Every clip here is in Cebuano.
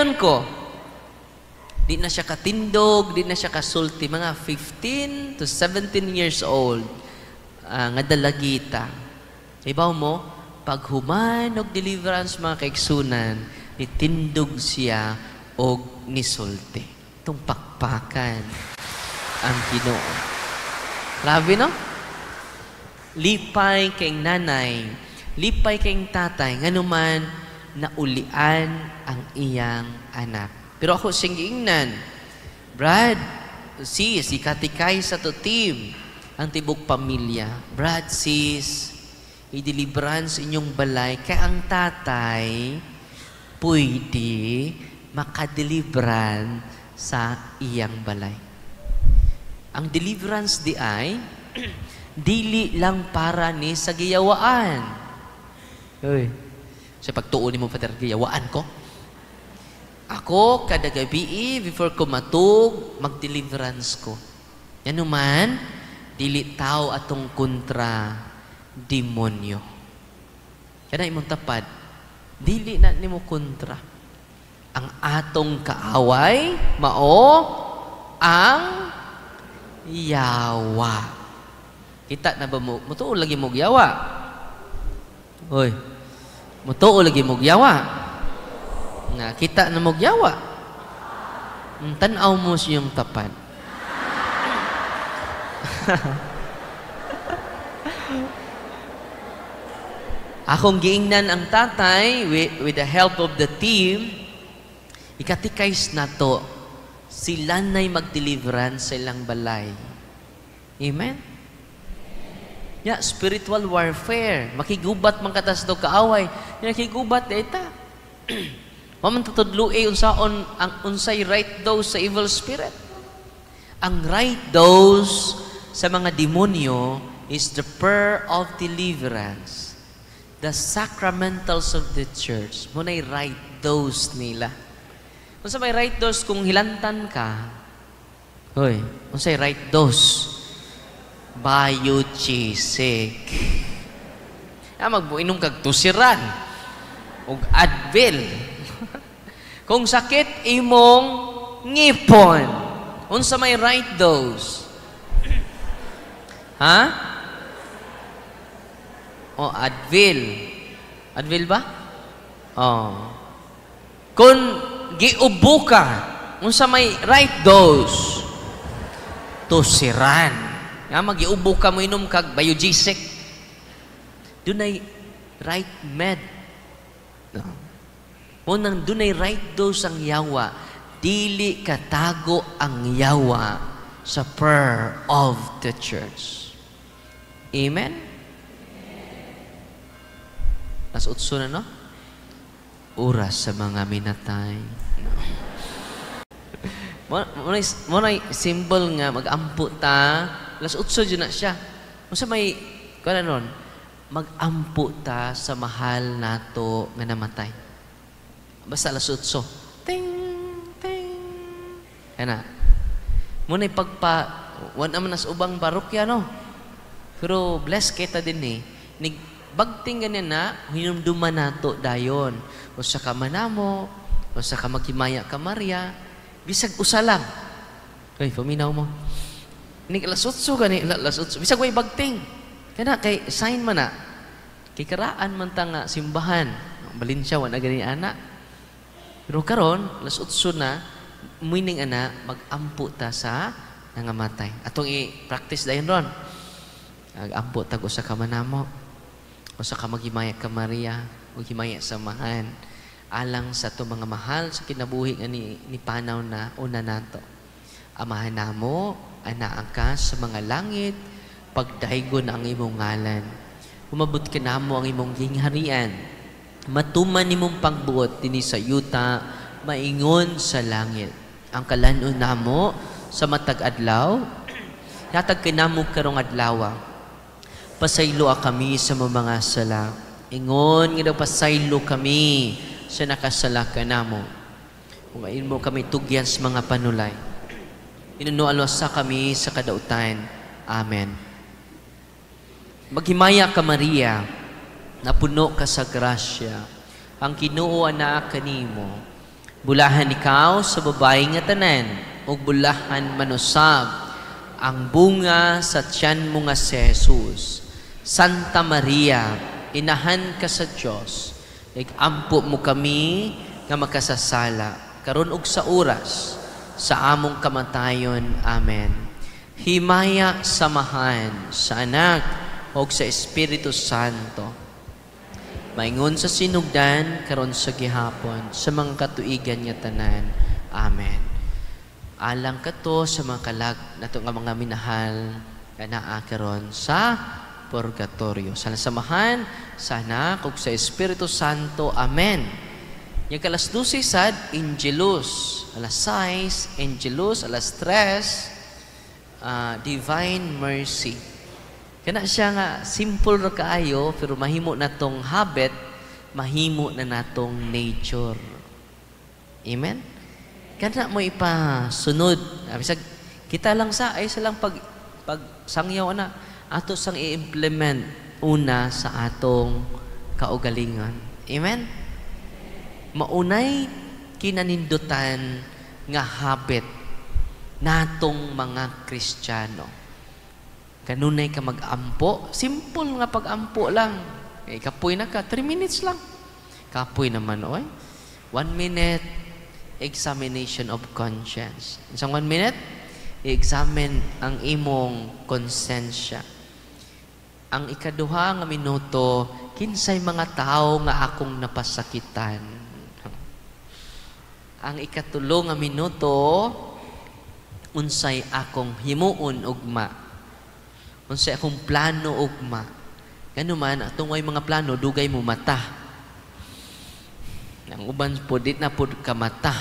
dayon ko. Di na siya katindog, di na siya kasulti. Mga 15 to 17 years old nga dalagita. Ibaw mo, paghuman og deliverance, mga kaigsunan, nitindog siya og nisulti. Itong pakpakan ang Ginoo. Grabe, no? Lipay kay nanay, lipay kay tatay, nganuman naulian ang iyang anak. Pero ako siyang giingnan, "Brad, sis," ikatikay sa to team, ang tibok pamilya. "Brad, sis, i-deliverance inyong balay kay ang tatay pwede makadelibran sa iyang balay." Ang deliverance di ay dili lang para ni sa giyawaan. Uy. Sa pagtuo nimo, Father, giyawaan ko. Ako, kada gabi, before ko matug, mag-deliverance ko. Yan naman, dili tao atong kontra, demonyo. Kaya imong tapad, dili na nimo kontra. Ang atong kaaway, mao ang yawa. Kita na ba mo? Mutuo lagi mo yawa. Hoy. Mutuo lagi mo yawa. Nga kita na mo yawa. Tan-aw mo siyang tapad. Akong giingnan ang tatay with the help of the team, ikatikays na to, sila na'y mag-deliverance sa ilang balay. Amen? Ya, spiritual warfare. Makigubat man katas do kaaway. Nakigubat ita. Wa man tutudlo unsaon ang unsay right dose sa evil spirit. Ang right dose sa mga demonyo is the prayer of deliverance. The sacramentals of the church. Mo na'y right dose nila. Unsa may right dose kung hilantan ka? Hoy, unsay right dose? Biogesic. Ya, magbuinom kag Tusiran ug Advil. Kung sakit imong ngipon, unsa may right dose? Ha? O, Advil. Advil ba? Oh. Kung giubo ka, unsa may right dose? Tusiran. Nga magiubo ka, mo inom kag Biogesic. Dunay right med. No. Mo nang dunay right dose ang yawa, dili katago ang yawa sa prayer of the church. Amen? Las 8 na, no? Oras sa mga minatay. No. Mo na symbol nga magampo ta. Las 8 dyan na siya. Unsa may kuan nun? Magampo ta sa mahal nato nga namatay. Basta alas 8. Ting ting. Kana. Mo na pagpa wa naman nas ubang parokya, no. Pero bless kita din eh. Nig bagting ganyan na hinumduman nato dayon. Usa ka manamo, usa ka maghimaya ka Maria, bisag usa lang. Hoy, paminaw mo. Nig alas 8 gani, alas 8. Bisag way bagting. Kana kay sign man na. Kay karaan man ta nga simbahan. Balin siya wa na gani ana. Pero karon alas 8 na, meaning ana magampo ta sa nangamatay. Atong i-practice dayon ron. Agampo tag usa ka manamo. Usa ka maghimaya ka Maria, ug himaya samahan alang sa ato mga mahal sa kinabuhi nga ni panaw na una nato. Amahan namo, anaa ka sa mga langit, pagdaygon ang imong ngalan. Umabot ka namo ang imong gingharian. Matuman nimong pagbuot dinhi sa yuta, maingon sa langit. Ang kalan-on namo sa matag adlaw, hatag kanamo karong adlaw. Pasayloa kami sa mga sala. Ingon nga daw pasaylo kami sa nakasala kanamo. Kung ayon mo kami tugyan sa mga panulay. Inunualwasa kami sa kadautan. Amen. Maghimaya ka Maria, napuno ka sa grasya. Ang Ginoo anaa kanimo. Bulahan ikaw sa babae nga tanan, ug bulahan manusab ang bunga sa tiyan mo nga si Jesus. Santa Maria, inahan ka sa Dios, nag-ampo mo kami nga makasasala, karon ug sa oras sa among kamatayon. Amen. Himaya sa Amahan, sa Anak, ug sa Espiritu Santo. Maingon sa sinugdan, karon sa gihapon, sa mga katuigan nga tanan. Amen. Alang kato sa mga kalag nato nga mga minahal nga naa karon sa purgatorio. Sa Amahan, sa Anak, ug sa Espiritu Santo. Amen. Yung alas 12 sad, Angelus. Alas 6, Angelus. Alas 3, Divine Mercy. Kana siya nga, simple ra kaayo, pero mahimo na tong habit, mahimo na natong nature. Amen? Kana mo ipasunod. Bisag kita lang sa, ay sa lang pag sangyaw na, ato sang i-implement una sa atong kaugalingon. Amen? Maunay kinanindutan nga habit natong mga Kristiyano. Kanunay ka mag-ampo, simple nga pag-ampo lang. Eh, kapoy na ka, 3 minutes lang. Kapoy naman, oy. 1 minute, examination of conscience. Isang 1 minute, i-examine ang imong konsensya. Ang ikaduha nga minuto, kinsay mga tao nga akong napasakitan. Ang ikatulo nga minuto, unsay akong himuon ugma. Unsay akong plano ugma. Ganuman, atong way mga plano, dugay mo mata. Ang uban po, di na po ka mata.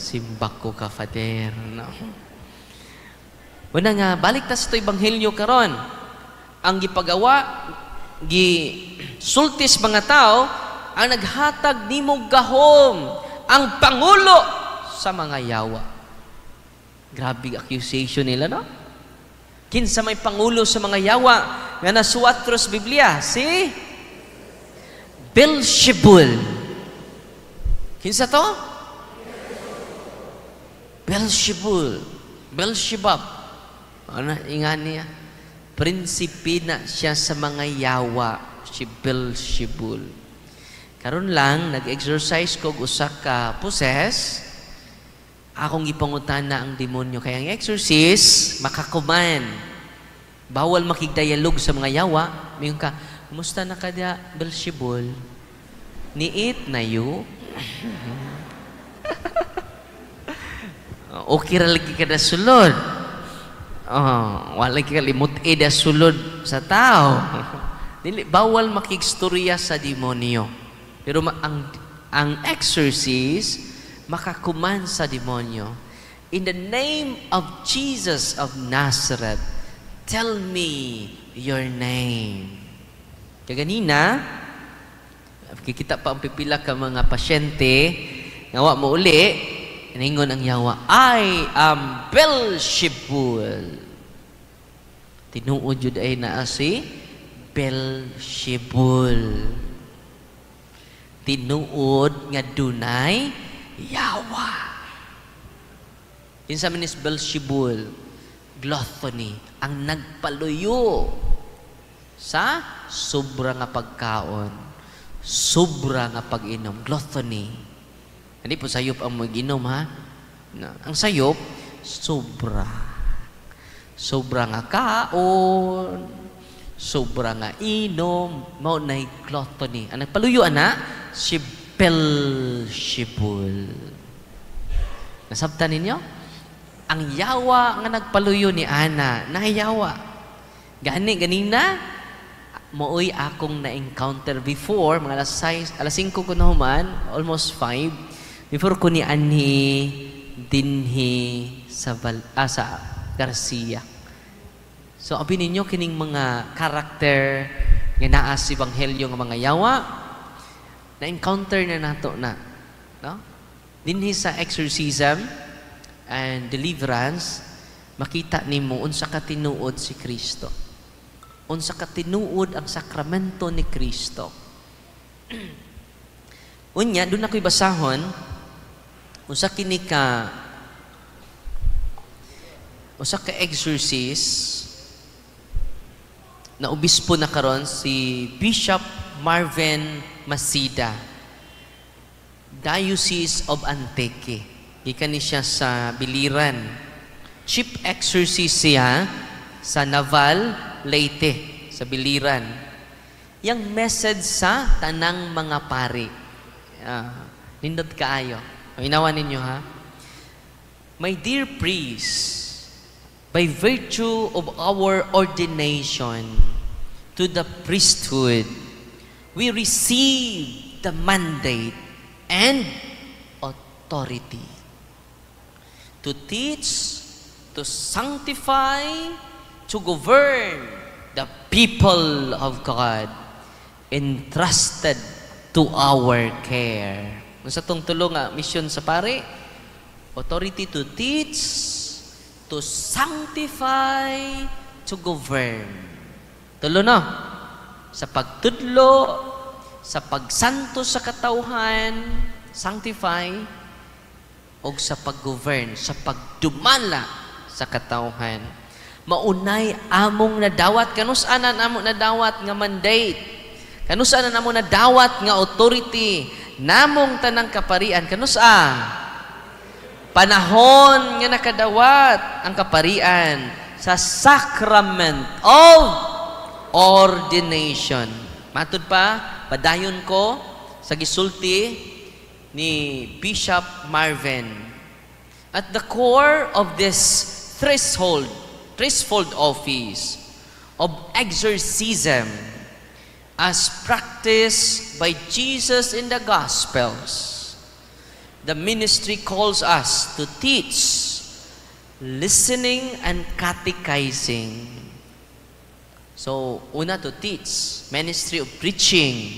Simbak ko ka, Father. No? Una nga, balik ta sa ito ebanghelyo karon. Ang gipagawa, gisultis mga tao, ang naghatag nimo gahom, ang pangulo sa mga yawa. Grabe accusation nila, no? Kinsa may pangulo sa mga yawa nga nasuwat sa Biblia? Si Beelzebul. Kinsa to? Beelzebul. Beelzebub. Ano ingan niya? Prinsipe na siya sa mga yawa, si Beelzebul. Karon lang nag-exercise ko usa ka poses. Akong gipangutana ang demonyo kay ang exorcist makakuman. Bawal makigdialog sa mga yawa. Mayon ka, kumusta na ka dia, Beelzebul? Niit na yu? Okay ra lagi ka na sulod. Oh, wala lagi ka limot da sulod sa tao. Dili, bawal makigstorya sa demonyo. Pero ang exorcist makakuman sa demonyo. In the name of Jesus of Nazareth, tell me your name. Kaganina, kikita pa ang pipila ka mga pasyente, ngawa mo uli, ningon ang yawa, I am Beelzebul. Tinuod yun ay naa si Beelzebul. Tinuod nga dunay yawa. Kinsa man is Beelzebul? Gluttony, ang nagpaluyo sa sobra nga pagkaon, sobra nga pag-inom, gluttony. Hindi po sayop ang mag-inom, ha? No. Ang sayop, sobra. Sobra nga kaon, sobra nga inom, mao nay gluttony. Ang nagpaluyo ana si Beelzebul. Nasabtan ninyo? Ang yawa nga nagpaluyo ni Ana, nahiyawa. Gani ganina maoy akong na-encounter before, mga alas 6, alas 5 ko na human, almost 5, before ko ni anhi dinhi sa sa Garcia. So abi ninyo kining mga karakter nga naa sa ebanghelyo nga mga yawa, na-encounter na nato na, no? Dinhi sa exorcism and deliverance, makita nimo unsa ka tinuod si Kristo. Unsa ka tinuod ang sakramento ni Kristo. Unya, doon ako'y basahon Usa kini ka usa ka exorcist na obispo na karon, si Bishop Marvin Masida, Diocese of Antique. Gikan ni siya sa Biliran. Chief exorcist siya sa Naval, Leyte, sa Biliran. Yang message sa tanang mga pari. Nindot kaayo. Inawan ninyo ha. "My dear priests, by virtue of our ordination to the priesthood, we receive the mandate and authority to teach, to sanctify, to govern the people of God entrusted to our care." Sa tong tulo nga mission sa pare, authority to teach, to sanctify, to govern. Tulo, no? Sa pagtudlo, sa pagsanto sa katawhan, sanctify, o sa pag-govern, sa pagdumala sa katawhan. Maunay among nadawat. Kanus-a na among nadawat nga mandate? Kanus-a na among nadawat nga authority? Namong tanang kaparian? Kanus-a? Panahon nga nakadawat ang kaparian sa sacrament of ordination. Matud pa, padayon ko sa gisulti ni Bishop Marvin. "At the core of this threshold office of exorcism as practiced by Jesus in the Gospels, the ministry calls us to teach, listening and catechizing." So, una, to teach, ministry of preaching.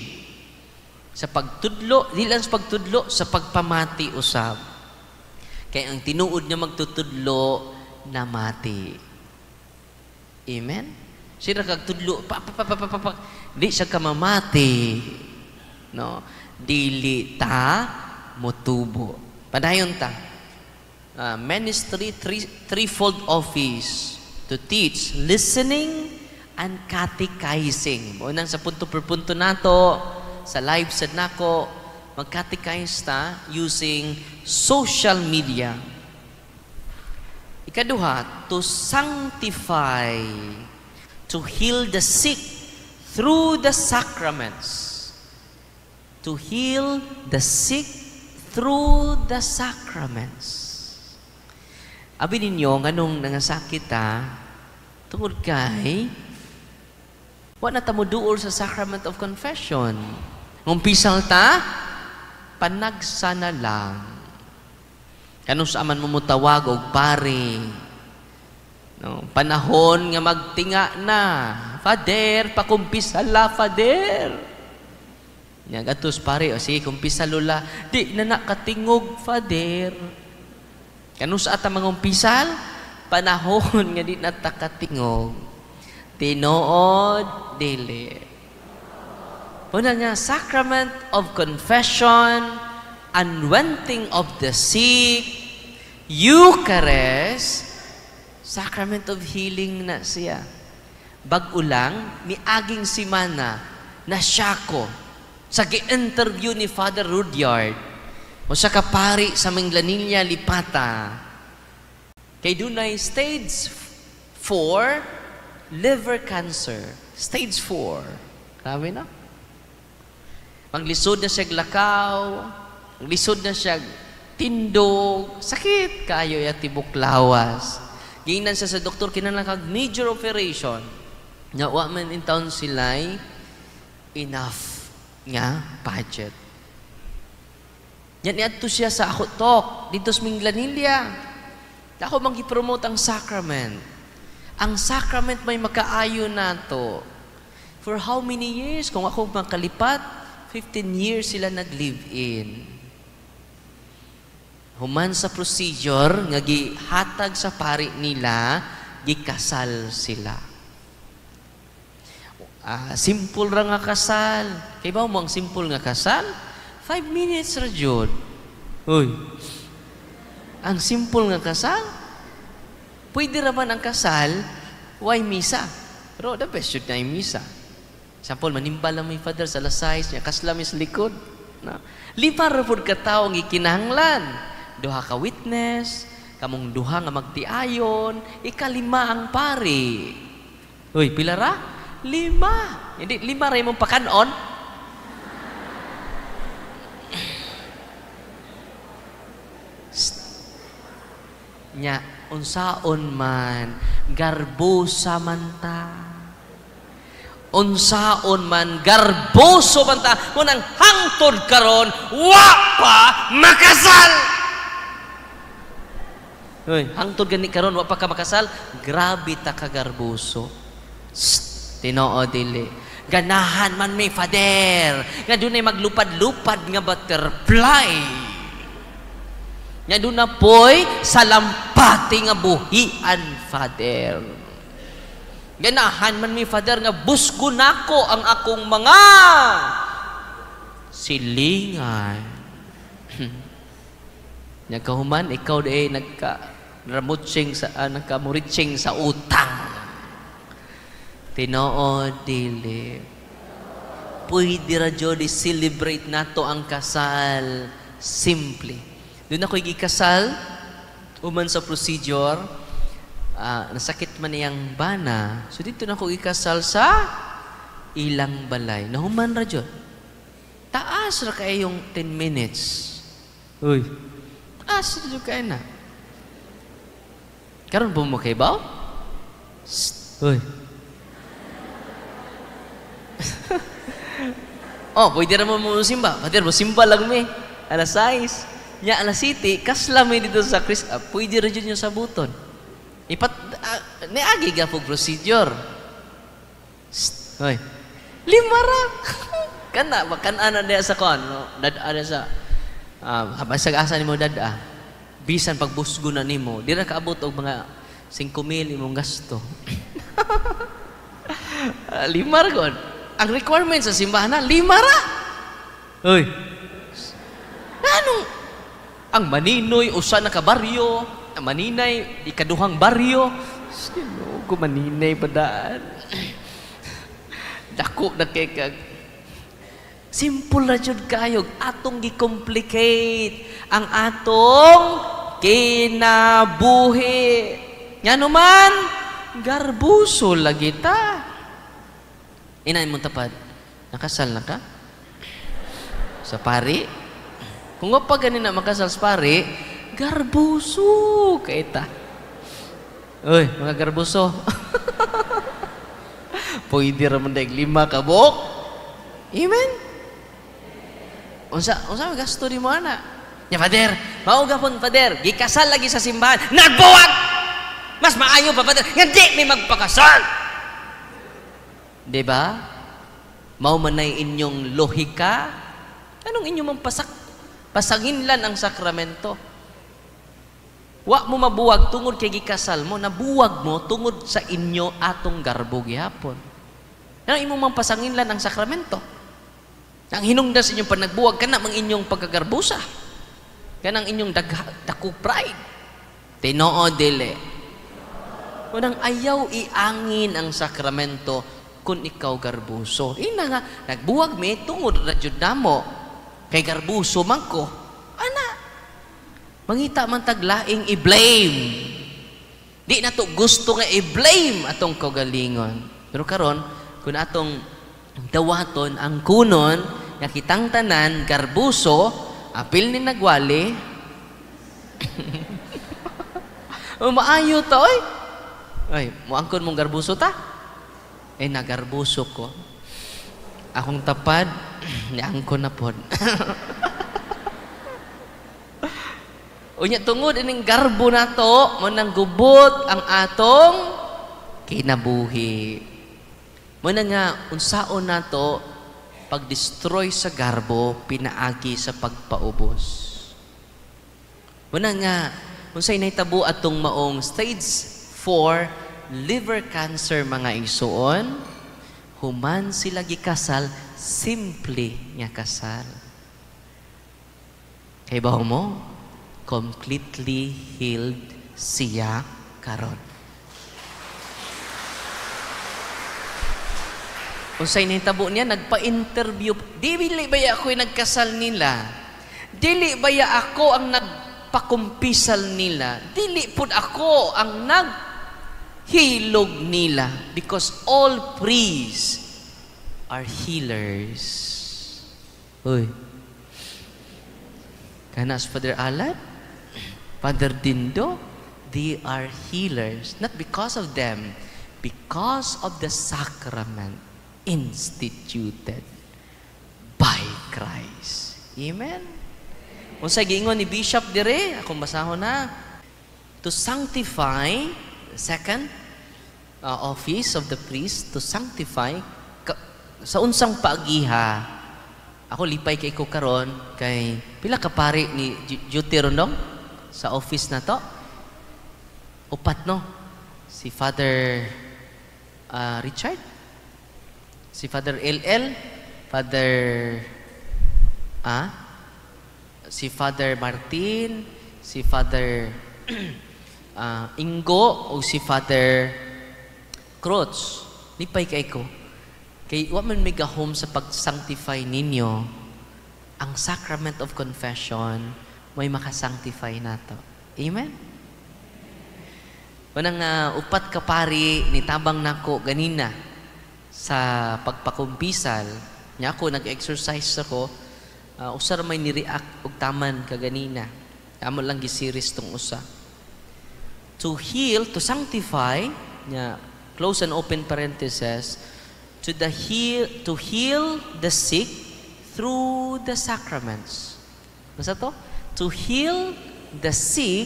Sa pagtudlo, di lang sa pagtudlo, sa pagpamati usab. Kay ang tinuod nga magtutudlo, namati. Amen? Sira kag tudlo, pa, pa, pa, pa, pa, pa, di siya kamamati. No? Dili ta motubo. Padayon ta. Ministry, threefold office to teach, listening, and catechizing. Unang sa punto per punto nato, sa live sad nako, mag-catechize ta using social media. Ikaduha, to sanctify, to heal the sick through the sacraments. To heal the sick through the sacraments. Abi ninyo, nganong nangasakit ta, tungod kay wa na ta moduol sa sacrament of confession. Ngumpisal ta, panagsa na lang. Kanus-a man mo mutawag og pare? No, panahon nga magtinga na. "Father, pakumpisala, Father." Nya gatos pare, "O sige, kumpisal lola." "Di na nakatingog, Father." Kanus-a ta mangumpisal? Panahon nga di na ta katingog. Tinuod, dili? Una nga, sacrament of confession, anointing of the sick, Eucharist, sacrament of healing na siya. Bag-o lang, miaging simana, na ko sa gi-interview ni Father Rudyard, usa ka pari sa Minglanilla, Lipata. Kay dunay stage 4 liver cancer. Stage 4. Grabe na. Maglisod na siya lakaw, maglisod na siya tindog, sakit kayo ya tibok lawas. Giingnan siya sa doktor, kinahanglan kag major operation. Nga wa man in town sila'y enough nga budget. Yan, niadto siya sa ako talk dito sa Minglanilla. Ako mang promote ang sacrament. Ang sacrament may makaayo nato. For how many years? Kung ako makalipat, 15 years sila nag-live-in. Human sa procedure nga gihatag sa pari nila, gikasal sila. Simple ra nga kasal. Kay ba mo ang simple nga kasal? 5 minutes ra jud. Uy. Ang simple nga kasal. Pwede raman ang kasal, way misa? Pero the best should na yung misa. Example, manimba lang may father sa alas 6, niya kasla mi sa likod. No? Lima ra pud ka tawo ang gikinahanglan. Duha ka witness, kamong duha nga magtiayon, ikalima ang pari. Uy, pila ra? Lima. Hindi, lima ra imong pakanon. Nya, unsaon man, garbosa man ta. Unsaon man, garboso man ta. Munang hangtod karon, wa pa makasal. Uy, hangtod gani karon wa pa ka makasal, grabe ta ka garboso. Tinoo dili. Ganahan man may father nga dunay maglupad-lupad nga butterfly. Nga doon na po'y salampati nga buhian, Father. Ganahan man mi, Father, nga busgo nako ang akong mga silingan. Nagkahuman, ikaw di nagka-ramutsing sa, nagkamuritsing sa utang. Tinoo dili. Pwede ra jud i-celebrate nato ang kasal simply. Doon ako'y gikasal, human sa procedure, nasakit man niyang bana. So dito na ako ikasal sa ilang balay. Nahuman ra jud. Taas ra kay yung 10 minutes. Uy, taas ra jud kay na. Karon po mo kay baw? Uy. Oh, pwede ra mo mo simba. Pwede mo simba lang mi. Alas 6. Nya alas 7, kasla mi dito sa Chris, pwede ra jud nyo sa buton. Ipat niagi ga pug procedure. Shh, hoy. Lima ra. Kana ba kan-ana diha sa kon, no? Dad-a diha sa basag asa nimo dad-a. Bisan pagbusgo na nimo, di ra kaabot og mga 5,000 imong gasto. Lima ra kon. Ang requirement sa simbahan na lima ra. Hoy. Anong ang maninoy usa na ka baryo, ang maninay ikaduhang baryo. Sino ko maninay padaan? Dako na kay kag simple ra jud kayo atong gi-complicate ang atong kinabuhi. Ngano man garbuso lagi ta. Inay mo tapad, nakasal na ka sa pari? Kung wa pa gani na makasal sa pari, garbuso kay ta. Uy, mga garbuso. Pwede ra man daig 5 ka buok. Amen. Unsa gasto nimo ana? Nya father, mao gapon father, gikasal lagi sa simbahan, nagbuwag. Mas maayo pa father, nga di mi magpakasal. Di ba? Mao man nay inyong lohika. Anong inyong mang pasanginlan ang sakramento? Wa mo mabuwag tungod kay gikasal mo, nabuwag mo tungod sa inyo atong garbo gihapon. Ano imong mang pasanginlan ang sakramento? Ang hinungdan sa inyong panagbuwag kana mang inyong pagkagarbusa. Kanang inyong dako pride. Tinoo dili. Unang ayaw iangin ang sakramento kung ikaw garbuso. Ina nga nagbuwag mi tungod ra jud namo. Kay garbuso man ko. Ana. Mangita man taglaing i-blame. Di na to gusto nga i-blame atong kaugalingon. Pero karon kun atong dawaton ang kunon nga kitang tanan garbuso, apil ni nagwali. Maayo ta oy. Ay, moangkon mong garbuso ta. Eh nagarbuso ko. Akong tapad, niangkon na pod. Unya tungod ining garbo nato, mo nang gubot ang atong kinabuhi. Mo na nga unsaon nato pag-destroy sa garbo pinaagi sa pagpaubos. Mo na nga unsay nahitabo atong maong stage 4 liver cancer mga igsuon, human sila gikasal, simple nga kasal. Kay bawo mo, Completely healed siya karon. Unsay nahitabo niya, nagpa-interview. Dili baya ako'y nagkasal nila? Dili baya ako ang nagpakumpisal nila? Dili pud ako ang naghilog nila? Because all priests are healers. Uy. Kana si Father Alan, Father Dindo, they are healers. Not because of them, because of the sacrament instituted by Christ. Amen? Unsay giingon ni Bishop dire, akong basahon na. To sanctify, second office of the priest, to sanctify, sa unsang paagiha. Ako lipay kay ko karon kay pila ka pari ni duty ron dong sa office na to? Upat, no? Si Father Richard, si Father LL, Father si Father Martin, si Father Ingo o si Father Cruz. Lipay kay ko. Kay wa man may gahom sa pag-sanctify ninyo, ang sacrament of confession may makasanctify nato. Amen? Unang upat ka pari ni tabang nako ganina sa pagpakumpisal. Nya ako nag-exercise ako, usa ra may ni-react og taman kaganina. Amo lang gisiris tong usa. To heal, to sanctify, nya close and open parenthesis, to heal the sick through the sacraments. Basta to? To heal the sick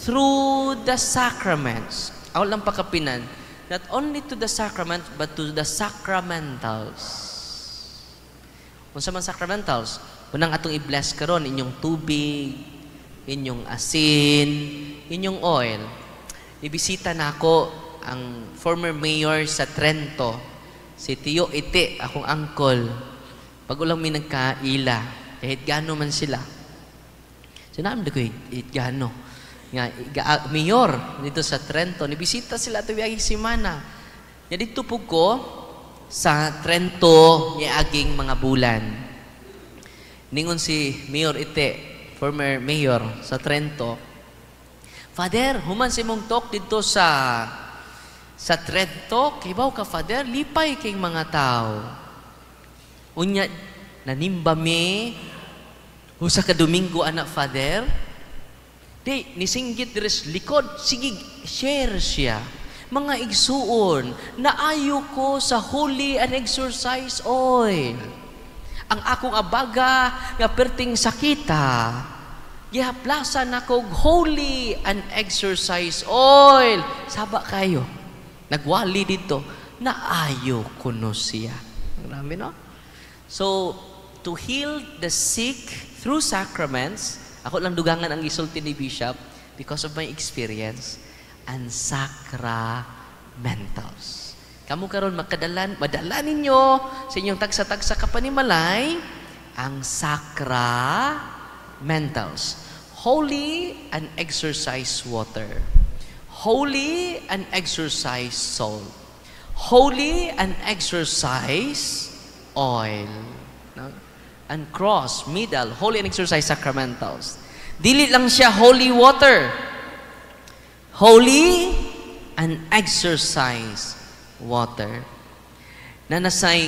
through the sacraments. Ako lang pakapinan, not only to the sacrament, but to the sacramentals. Unsa man sacramentals? Unang atong i-bless karon inyong tubig, inyong asin, inyong oil. Ibisita nako ang former mayor sa Trento, si Tio Ite, akong uncle. Pag ulang may nagkaila, kahit gano man sila. So naam ko hit gano. Nga mayor dito sa Trento, nibisita sila tuwing simana. Ya dito po ko sa Trento niaging mga bulan. Ningon si Mayor Ite, former mayor sa Trento, Father, human si mong talk dito sa Trento, kibaw ka Father, lipay kay mga tao. Unya, nanimba mi, usa ka Domingo anak Father, di, nisinggit dires likod, sige, share siya. Mga igsuon, naayo ko sa holy and exorcise oil. Ang akong abaga nga perting sakita, gihaplasan ako og holy and exorcise oil. Saba kayo. Nagwali dito, naayo kuno siya. Grabe, no? So, to heal the sick through sacraments, ako lang dugangan ang gisulti ni Bishop because of my experience, and sacramentals. Kamu karon makadalan, madala ninyo sa inyong tagsa-tagsa kapanimalay ang sacramentals. Holy and exorcise water. Holy and exorcise salt. Holy and exorcise oil. No? And cross, middle, holy and exorcise sacramentals. Dili lang siya holy water. Holy and exorcise water. Nanasay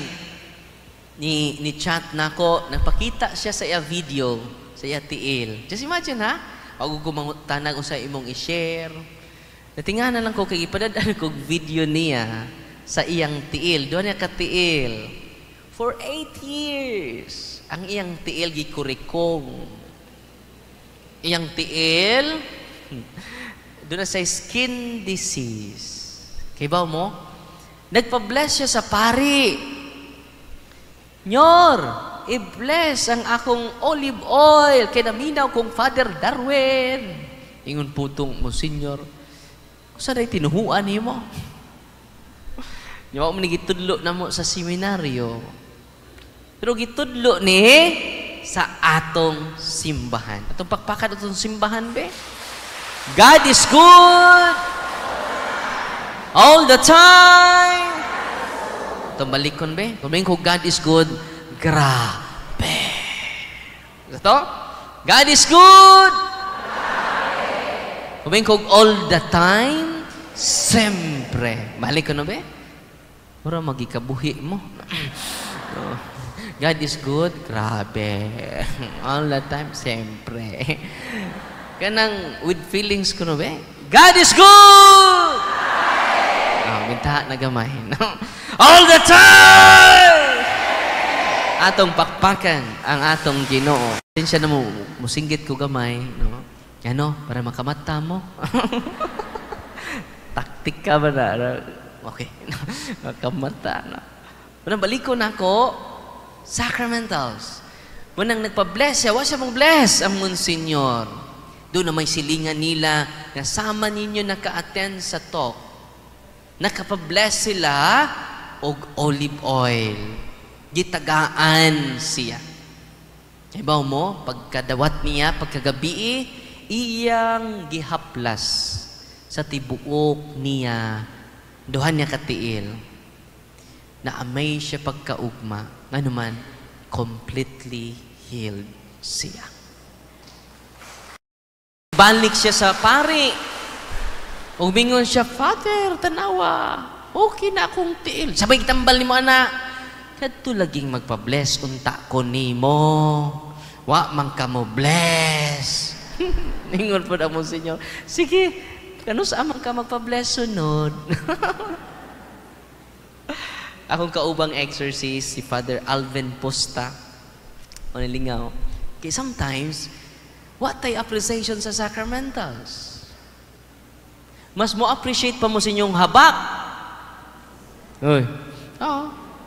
ni chat nako, nagpakita siya sa iya video, sa iya tiil. Just imagine ha, wag ko mangutanag unsa imong i-share. Natingana lang ko kay ipadad-an kog video niya sa iyang tiil. Doon niya katiil. For 8 years, ang iyang tiil gikurikong. Iyang tiil, doon na sa skin disease. Kay ba mo? Nagpa-bless siya sa pari. Nyor, i-bless ang akong olive oil kay naminaw kong Father Darwin. Ingon putong mo, Senyor. Kusa day tinuhuan nimo? Nyawa mo ni gitudlo na mo sa seminaryo. Pero gitudlo ni sa atong simbahan. Atong pakpakan atong simbahan be. God is good all the time. Atong balikon be. Kung ko God is good, grabe. Ito? God is good. Kung ko all the time, siyempre. Balik ko na be? Mura magikabuhi mo. God is good, grabe. All the time, siyempre. Kanang with feelings ko no be? God is good! Oh, minta na gamay. All the time! Atong pakpakan ang atong Ginoo. Siya na mo, musinggit ko gamay. No? Ano? Para makamata mo. Taktik ka ba na? Okay. Makamata. No? Unang balik ko na ako, sacramentals. Unang nagpa-bless siya, wa siya mong bless ang Monsignor. Doon na may silingan nila na sama ninyo naka-attend sa talk. Nakapa-bless sila og olive oil. Gitagaan siya. Ibaw mo, pagkadawat niya, pagkagabi, iyang gihaplas sa tibuok niya, duha niya katiil, na amay siya pagkaugma, nganuman, completely healed siya. Balik siya sa pari. Ug mingon siya, "Father, tanawa, okay na akong tiil." Sabay tambal nimo ana. "Kadto laging magpa-bless unta ko nimo. Wa man ka mo bless." Ningon po na mo senyor, "Sige, kanu sa man ka magpa-bless sunod?" Akong kaubang exorcist, si Father Alvin Posta. O nilingaw. Kaya sometimes, what tay appreciation sa sacramentals? Mas mo appreciate pa mo sa inyong habak. Uy, oo,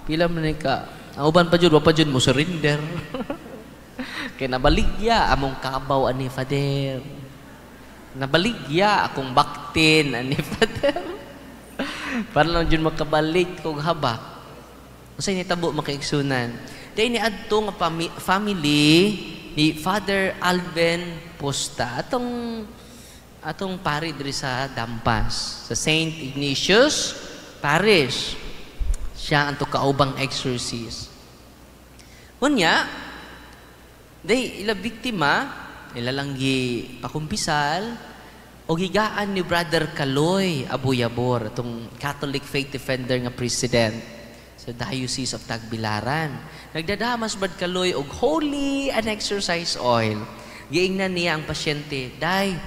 pila man ni ka. Ang uban pa jud, wa pa jud mo surrender. Kay nabaligya among kabaw ani Father. Nabaligya akong baktin ani Father. Para lang jud makabalik kog habak. Unsay nitabo, makaigsunan? Dahil ni adto nga family ni Father Alvin Posta, atong atong pari diri sa Dampas, sa Saint Ignatius Parish. Siya ang kaubang exorcist. Unya, day ila biktima, ila lang gi pakumpisal o gigaan ni Brother Kaloy Abuyabor, itong Catholic Faith Defender nga president sa Diocese of Tagbilaran. Nagdadamas Brad Kaloy og holy and exorcise oil. Giingnan niya ang pasyente, "Day,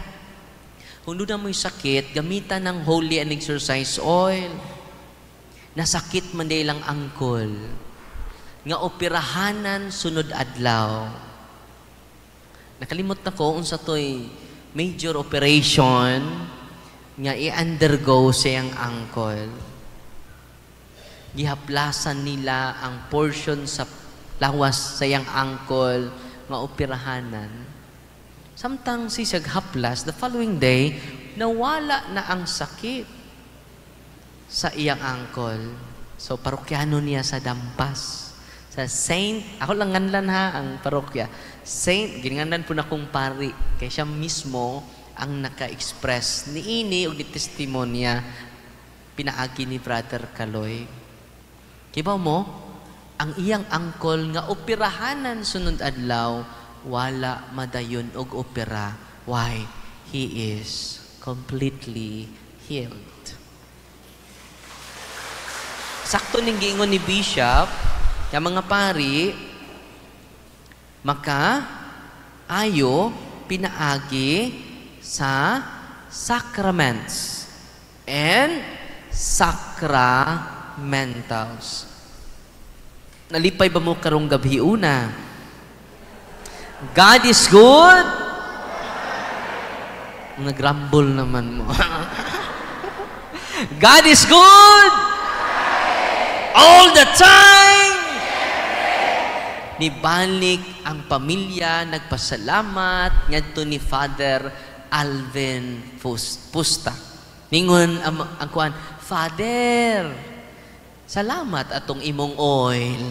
kung doon na mo'y sakit, gamitan ng holy and exorcise oil." Nasakit man day lang angkol nga operahanan sunod adlaw. Nakalimot na ko unsa to'y major operation nga i-undergo siyang angkol. Gihaplasan nila ang portion sa lawas sa iyang angkol nga operahanan. Samtang si haplas, the following day, nawala na ang sakit sa iyang angkol. So, parokyano niya sa Dampas. Sa Saint, ako lang nganlan ha, ang parokya. Saint, ginganlan po na kong pari. Kaya siya mismo ang naka-express niini og ni testimonya pinaagi ni Brother Kaloy. Kibaw mo, ang iyang angkol nga operahanan sunod adlaw, wala madayon og opera. Why? He is completely healed. Sakto ning giingon ni Bishop, nga mga pari maka ayo pinaagi sa sacraments and sacramentals. Nalipay ba mo karong gabi una? God is good. Nagrumble naman mo. God is good all the time. Nibalik ang pamilya, nagpasalamat ngadto ni Father Alvin Pusta. Ningon ang kuan, "Father, salamat atong imong oil."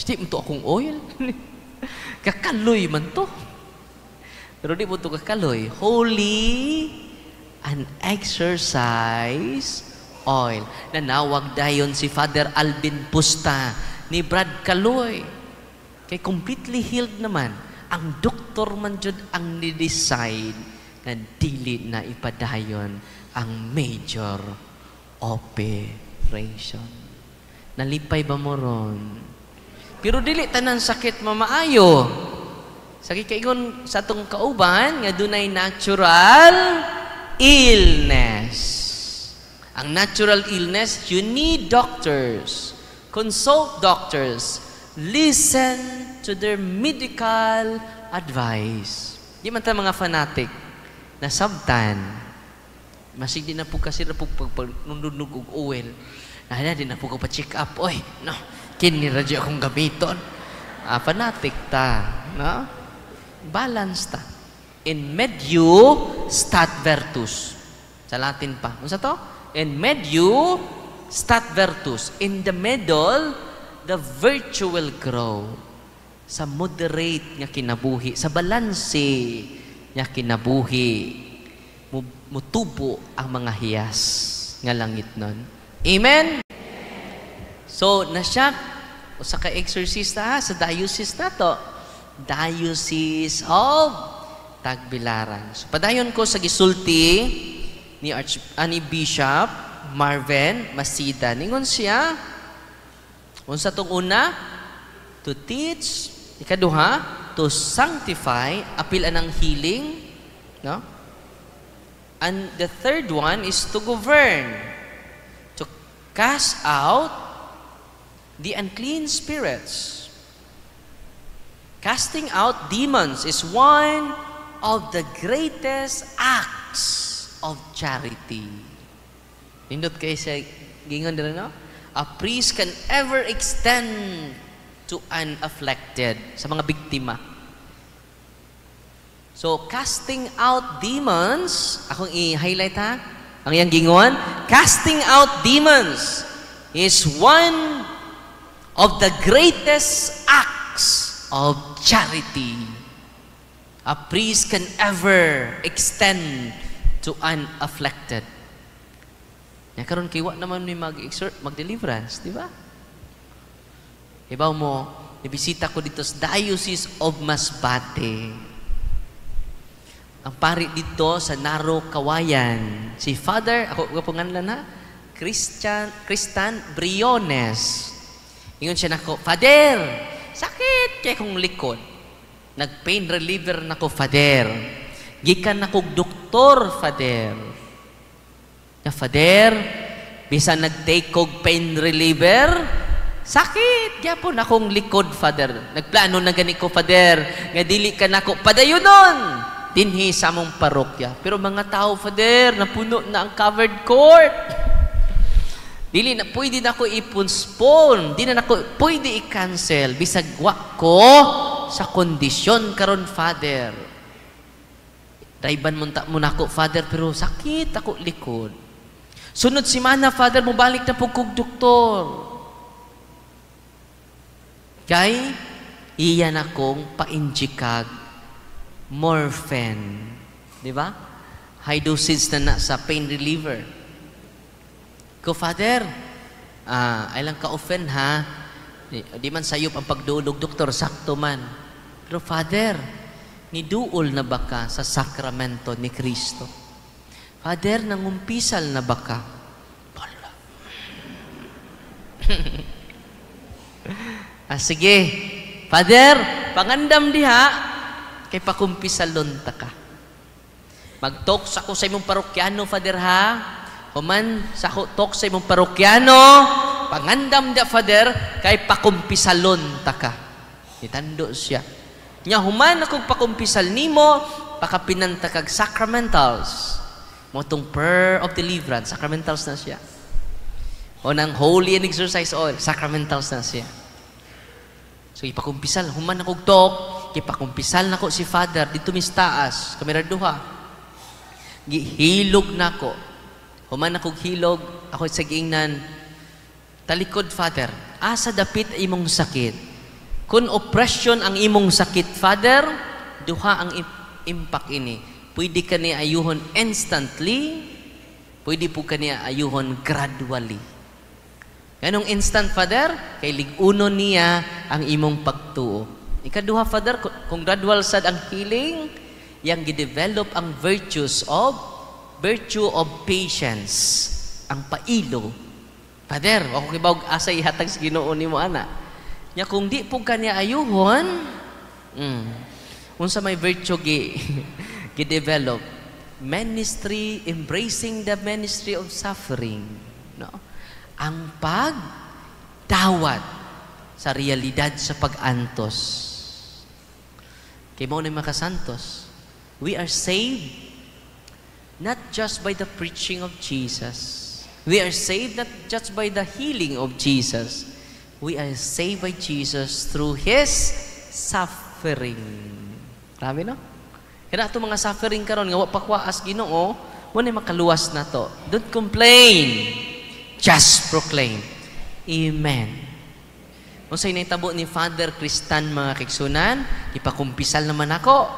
"Di mo to akong oil." Kakaloy man to. Pero di mo to kakaloy. Holy and exorcise oil. Nanawag dayon si Father Alvin Pusta ni Brad Kaloy. Kay completely healed naman. Ang doktor man jud ang ni-decide na dili na ipadayon ang major operation. Nalipay ba mo ron? Pero dili tanan sakit mamaayo. Sakit kaingon sa atong kauban nga dunay natural illness. Ang natural illness, you need doctors. Consult doctors. Listen to their medical advice. Di man ta mga fanatic. Nasabtan. Masig di na po kasi na po pag nundunog og oil. Na di na po ko pa-check up. Oy, no. Kini ra akong gamiton. Ah, fanatic ta, no? Balance ta. In medio stat virtus. Sa Latin pa. Unsa to? In medio stat virtus. In the middle, the virtue will grow. Sa moderate nga kinabuhi, sa balanse nga kinabuhi, mutubo ang mga hiyas nga langit nun. Amen? So, na siya, usa ka exorcista ha, sa diocese na to. Diocese of Tagbilaran. So, padayon ko sa gisulti ni Bishop Marvin Masida. Ningon siya, unsa tong una? To teach, ikaduha, to sanctify, apil anang healing, no? And the third one is to govern, to cast out the unclean spirits. Casting out demons is one of the greatest acts of charity. Nindot kay sa gingon dira, no? A priest can ever extend to an afflicted, sa mga biktima. So, casting out demons, akong i-highlight ha, ang iyang gingon, casting out demons is one of the greatest acts of charity a priest can ever extend to an afflicted. Ya karon kay wa naman mi mag-exhort, mag-deliverance, di ba? Ibaw mo, nibisita ko dito sa Diocese of Masbate. Ang pari dito sa Naro Kawayan, si Father, ako ko pangalan ha, Christian, Tristan Briones. Ingon siya nako, "Father, sakit kay kong likod. Nag-pain reliever nako, Father. Gikan nako doktor, Father. Na Father, bisan nag-take kog pain reliever, sakit gyapon akong likod, Father. Nagplano na gani ko, Father, nga dili ka nako padayonon dinhi sa among parokya. Pero mga tao, Father, napuno na ang covered court. Dili na pwede na ko i-postpone, di na nako pwede i-cancel bisag wa ko sa kondisyon karon, Father. Dayban mo ta mo nako, Father, pero sakit ako likod. Sunod simana, Father, mobalik na pud kog doktor. Kay iya na kong pa-injectag morphine." Di ba? High dosage na na sa pain reliever. Ko, "Father, ay lang ka-offend ha. Di man sayop ang pagdulog, doktor, sakto man. Pero Father, niduol na ba ka sa sakramento ni Kristo? Father, nangumpisal na ba ka?" Wala. "Ah, sige. Father, pangandam diha, kay pakumpisalon ta ka. Mag-talk sa ako sa imong parokyano, Father, ha. Human sa ako talk sa imong parokyano, pangandam da, Father, kay pakumpisalon ta ka." Nitando siya. Nya human akong pakumpisal nimo, pakapinanta kag sacramentals. Mao tong prayer of deliverance, sacramentals na siya. O nang holy and exorcise oil, sacramentals na siya. So ipakumpisal, human akong talk, ipakumpisal nako si Father dito mis taas, kamera duha. Gihilog nako. Human akong hilog, ako sa giingnan, "Talikod, Father, asa dapit imong sakit?" Kung oppression ang imong sakit, Father, duha ang impact ini. Pwede ka niya ayuhon instantly, pwede po ka niya ayuhon gradually. Ganong instant, Father? Kay lig-uno niya ang imong pagtuo. Ikaduha, Father, kung gradual sad ang healing, yang gi-develop ang virtue of patience, ang pailo. Father, ako kibawog asa ihatag sa Ginoo nimo ana. Nya kung di po kanya ayuhon, unsa may virtue gi develop? Ministry, embracing the ministry of suffering. No? Ang pagdawat sa realidad sa pag-antos. Kay mao na makasantos. We are saved not just by the preaching of Jesus. We are saved not just by the healing of Jesus. We are saved by Jesus through His suffering. Grabe, no? Kaya ato mga suffering karon nga wa pa kuwaas Ginoo, mo na makaluwas na to. Don't complain. Just proclaim. Amen. Unsay nahitabo ni Father Kristan, mga kaigsunan, gipakumpisal naman ako.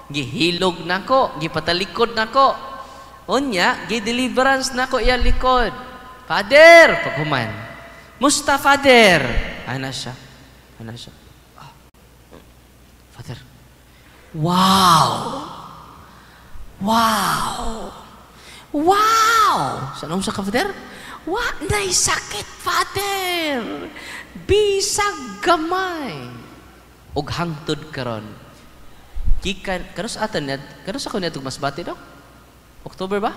Gihilog nako, gipatalikod nako. Unya, gi-deliverance nako iya likod. "Father," paghuman. "Musta, Father?" Ana siya. Ana siya. "Ah. Father. Wow! Wow! Wow!" Sa sa ka, Father? "Wa nay sakit, Father. Bisag gamay." Og hangtod karon. Gikan kanus atan net, kanus ako netog Masbate do? October ba?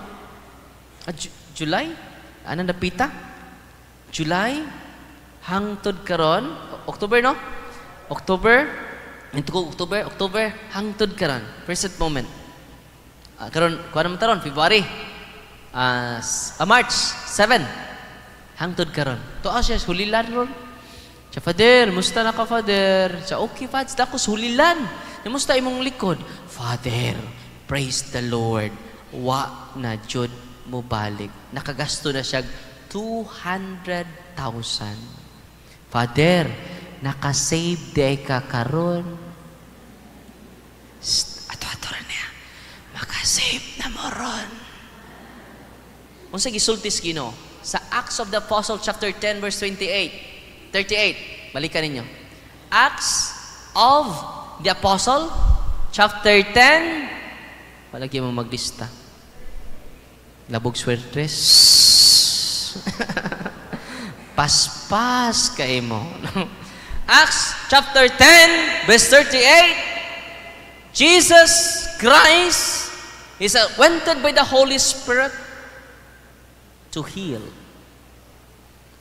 Ah, July? Ana napita? July hangtod karon, October, no? October, ito ko October, October hangtod karon, present moment. Ah, karon kuan naman taron February. March 7 hangtod karon. Tuo siya hulilan ron. Siya, "Father, musta na ka, Father?" Siya, "Okay, Father, dako hulilan." "Musta imong likod?" "Father, praise the Lord. Wa na jud mo balik." Nakagasto na siya 200,000. Father, nakasave day ka karon. Ato-ato rin niya. Makasave na mo ron. Unsa gisulti sa Ginoo? Sa Acts of the Apostle chapter 10 verse 28, 38. Balikan ninyo. Acts of the Apostle chapter 10. Palagi mo maglista. Labog swertres. Paspas kay mo. Acts chapter 10 verse 38. Jesus Christ is anointed by the Holy Spirit to heal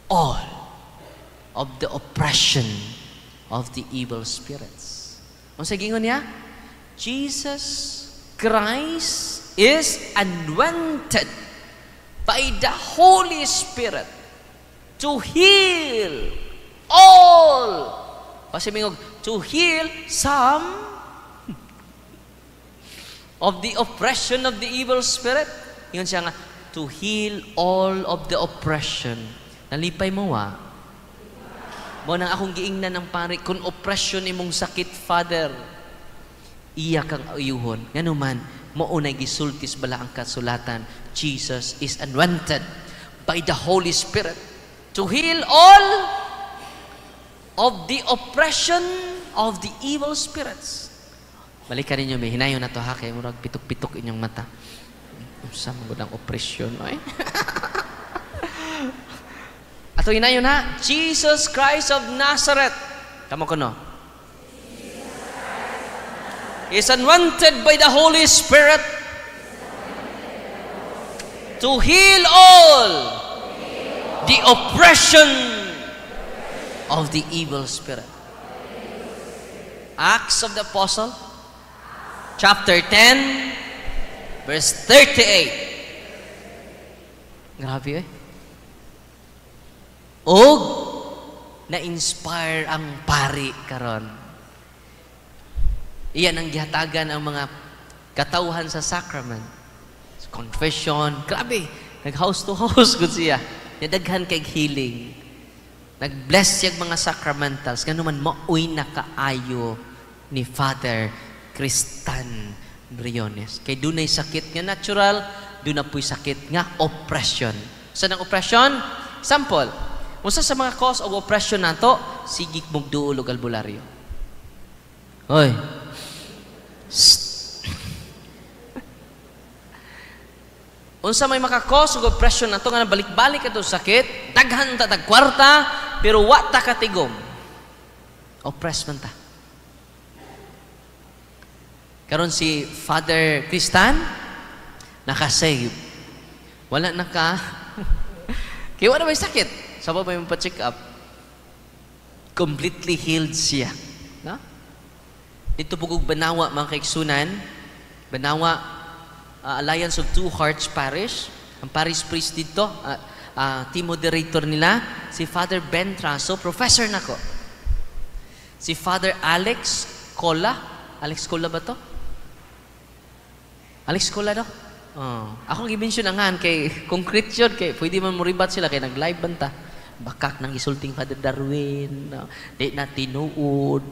all of the oppression of the evil spirits. Unsa gingon niya? Jesus Christ is anointed by the Holy Spirit to heal all. Kasi mingog, to heal some of the oppression of the evil spirit. Ingon siya nga, to heal all of the oppression. Nalipay mo wa? Mo nang akong giingnan ng pare, kung oppression imong sakit, Father, iya kang ayuhon. Ngano man, mao na gisultis bala ang kasulatan, Jesus is anointed by the Holy Spirit to heal all of the oppression of the evil spirits. Balikan ninyo, may hinayon na to ha, kay murag pitok-pitok inyong mata. Unsa man gud ang oppression, ay? Ato hinayon ha, Jesus Christ of Nazareth. Kamo kuno. Is anointed by the Holy Spirit to heal all the oppression of the evil spirit. Acts of the Apostle, chapter 10, verse 38. Grabe eh. Og na-inspire ang pari karon. Iyan ang gihatagan ang mga katawhan sa sacrament. Sa confession, grabe, nag house to house gud siya. Nadaghan kay healing. Nag-bless siya mga sacramentals. Ngano man maoy nakaayo ni Father Tristan Briones. Kay dunay sakit nga natural, duna po'y sakit nga oppression. Sa nang oppression? Sample, usa sa mga cause of oppression nato, sige mong duol og albularyo. Hoy. Shh. Unsa may maka-cause og oppression nato nga balik-balik ato sakit, daghan ta tag kwarta, pero wa ta katigom. Oppress man ta. Karon si Father Tristan naka-save. Wala na ka. Kaya wala may sakit. Sa ba may pa-check up? Completely healed siya. No? Dito pugog Banawa, mga kaiksunan. Banawa, Alliance of Two Hearts Parish. Ang parish priest dito, team moderator nila, si Father Ben Traso, professor nako. Si Father Alex Cola. Alex Cola ba to? Alex Cola do? Oh. Akong i-mention ang kay concrete yun, kay pwede man moribat sila kay nag-live banta. Bakak nang isulting Father Darwin, no? Di na tinuod.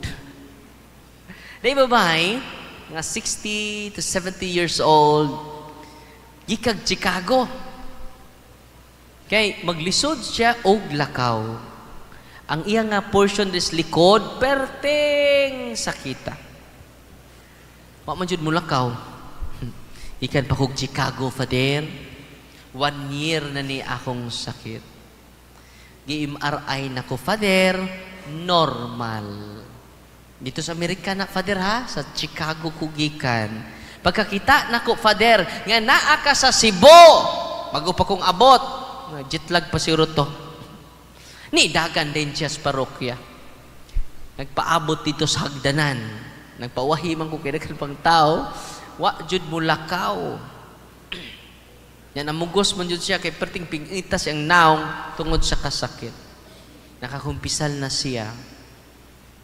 Di ba bay, mga 60 to 70 years old, gikag Chicago. Kay maglisod siya og lakaw. Ang iya nga portion des likod, perting sakita. Wa man jud mo lakaw. Ikan pa kog Chicago, Father. 1 year na ni akong sakit. Gi-MRI na ko, Father, normal. Dito sa Amerika na, Father, ha? Sa Chicago ko gikan. Pagkakita na ko, Father, nga naa ka sa Cebu, bago pa kong abot, jetlag pa siguro to. Ni dagan din siya sa parokya. Nagpaabot dito sa hagdanan. Nagpawahi man ko kay daghan pang tao. Wa jud mo lakaw. Yan, namugos man jud siya kay perting pingitas ang naong tungod sa kasakit. Nakakumpisal na siya.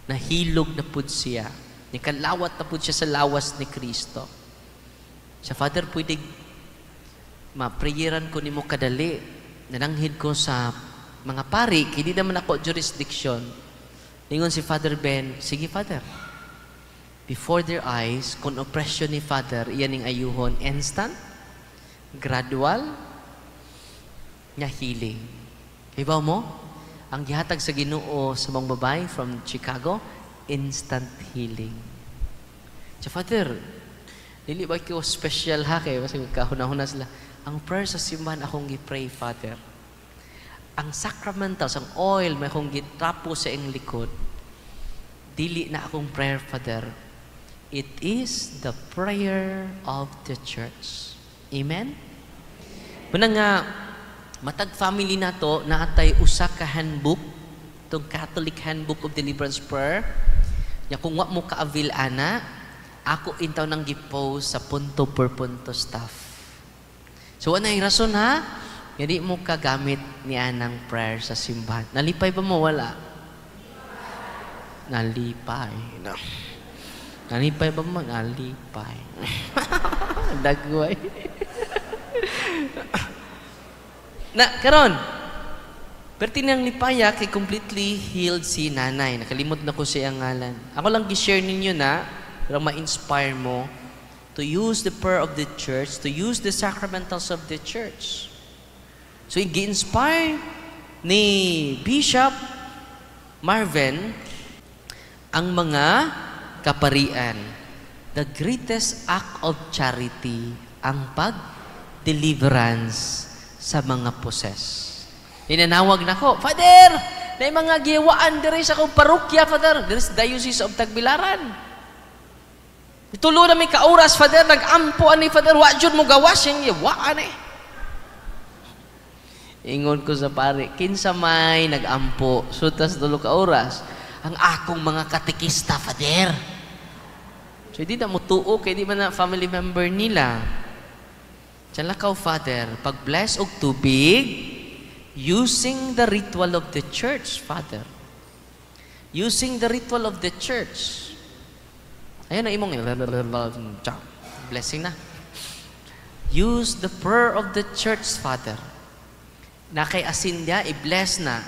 Nahilog na pud siya. Nikalawat na pud siya sa lawas ni Kristo. Sa Father, pwede ma-prayeran ko nimo kadali. Nananghid ko sa mga pari, kay di naman ako jurisdiction. Ningon si Father Ben, sige Father. Before their eyes, kung oppression ni Father, iyan ning ayuhon, instant, gradual, nga healing. Ibaw mo, ang gihatag sa Ginoo sa mga babae from Chicago, instant healing. Sa Father, dili ba kayo special ha? Kaya kasi magkahuna-huna sila. Ang prayer sa simbahan akong gi-pray, Father. Ang sacramentals, ang oil, may akong gitrapo sa iyong likod. Dili na akong prayer, Father. It is the prayer of the church. Amen? Muna nga, matag family na to, naatay usa ka handbook, itong Catholic Handbook of Deliverance Prayer. Ya kung wa mo ka-avail ana, ako intaw nang gi-post sa punto per punto staff. So, ano yung rason ha? Hindi mo kagamit ni anang prayer sa simbahan. Nalipay ba mo? Wala. Nalipay. No. Nalipay ba mo? Nalipay. Dagway. Na, karon, perti nang lipaya kay completely healed si nanay. Nakalimot na ko siya ang ngalan. Ako lang gi-share ninyo na para ma-inspire mo to use the prayer of the church, to use the sacramentals of the church. So, gi-inspire ni Bishop Marvin ang mga kaparian. The greatest act of charity ang pag-deliverance sa mga poses. Ninanawag na ko, Father, na mga giwaan diri sa akong parokya, Father, diri sa Diocese of Tagbilaran. Tulo na may kauras, Father, nag-ampo ani, Father, wa jud mo gawas yung giwaan eh. Ingon ko sa pare, kinsa may nag-ampo, sutas tulo ka oras, ang akong mga katekista, Father. So, hindi na mutuo, kay di man na family member nila. Diyan lakaw, Father, pag-bless og tubig, using the ritual of the church, Father. Using the ritual of the church. Ayan ang imong blessing na. Use the prayer of the church, Father. Na kay asin niya, i-bless na.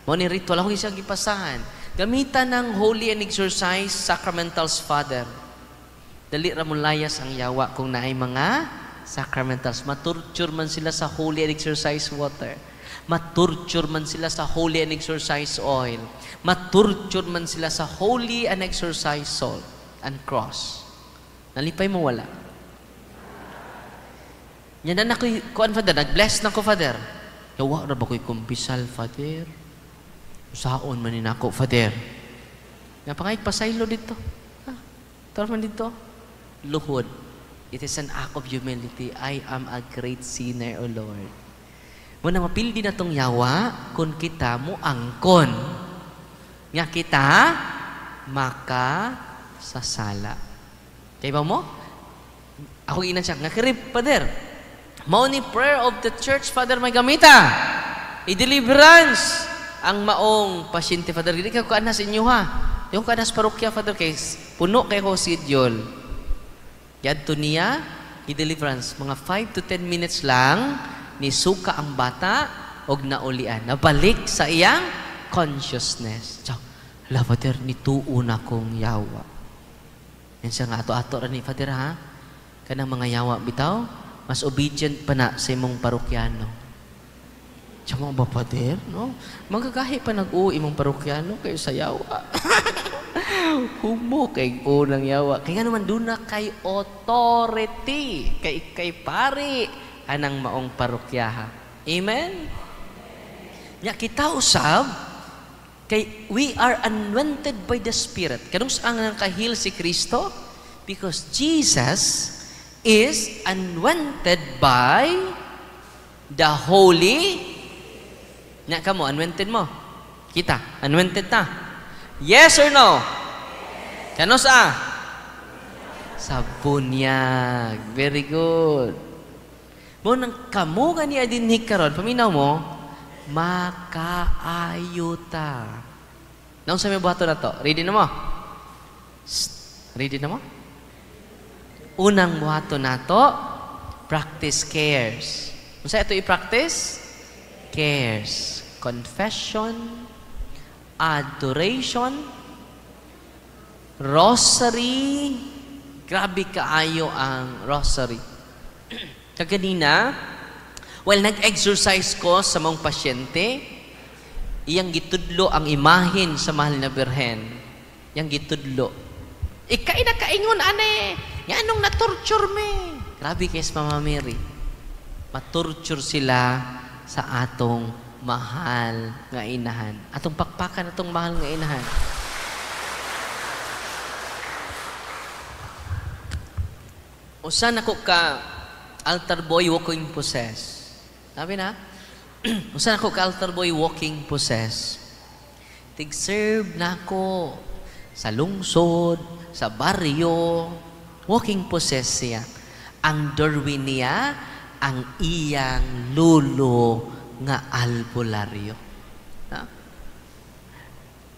Mao ni ritual ako isang gipasahan. Gamitan ng holy and exorcised sacramentals, Father. Dali ra mo layas ang yawa kung naay mga sacramentals. Matorture man sila sa holy and exorcised water. Matorture man sila sa holy and exorcised oil. Matorture man sila sa holy and exorcised salt and cross. Nalipay mo wala? Yan na ako'y, kuan, Father, nag-bless na ko, Father. Yawa ra ba ko'y kumpisal, Father? Saon man ni nako, Father? Nga pangay pasaylo dito. Ha? Tara man dito. Luhod. It is an act of humility. I am a great sinner, O Lord. Mao na mapildi na tong yawa kung kita mo angkon. Nga kita maka sa sala. Kay ba mo? Ako inan siya, nga kirib, Father. Mao ni prayer of the church, Father, may gamita. I-deliverance ang maong pasyente, Father. Dili ka kanas inyo ha. Yung kanas parokya, Father, kay puno kay ko schedule. Yadto niya, i-deliverance. Mga 5 to 10 minutes lang, nisuka ang bata, og naulian. Nabalik sa iyang consciousness. Ciao. Hala, Father, nituo na kong yawa. Yan siya nga, ato-ato ra ni Father, ha? Kanang mga yawa, bitaw, mas obedient pa na sa imong parokyano. Siya mo ba, Father? No? Magagahi pa nag-uwi imong parokyano kayo sa yawa. Humo kay unang yawa. Kaya naman doon na kay authority, kay pari, anang maong parokyaha. Amen? Nya kita usab, kay we are anointed by the Spirit. Kanung saan nga kahil si Kristo? Because Jesus is anointed by the Holy. Nya kamo, anointed mo. Kita, anointed ta. Yes or no? Kano sa? Sa bunyag. Very good. Mo nang kamo gani dinhi karon, paminaw mo, makaayo ta. Naunsa may buhaton na to? Ready na mo? Shh. Ready na mo? Unang buhaton nato, practice cares. Unsa ito i-practice? Cares. Confession, adoration, rosary. Grabe kaayo ang rosary. Kaganina, while nag-exercise ko sa mga pasyente, iyang gitudlo ang imahin sa mahal na Birhen. Iyang gitudlo. Ikay na kaingon, ane! Nga anong na-torture me? Grabe kay Mama Mary. Matorture sila sa atong mahal nga inahan. Atong pakpakan atong mahal nga inahan. Usa nako ka altar boy walking possess. Sabi na? Usa nako ka altar boy walking possess. Tig-serve nako sa lungsod, sa baryo, walking possess siya. Ang doorway niya, ang iyang lulo nga albularyo. Ha?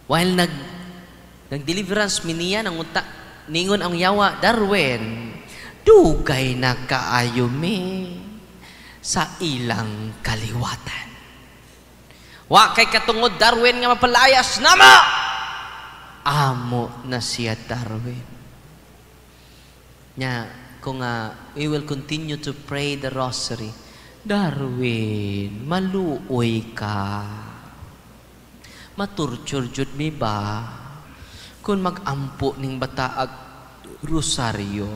While nag-deliverance mi niya, nangunta, ningon ang yawa, Darwin, dugay na kaayo mi sa ilang kaliwatan. Wa kay katungod, Darwin, nga mapalayas na mo! Amo na siya, Darwin. Nya, kung we will continue to pray the rosary, Darwin, maluoy ka. Maturture jud mi ba? Kung mag-ampo ning bataag rosaryo,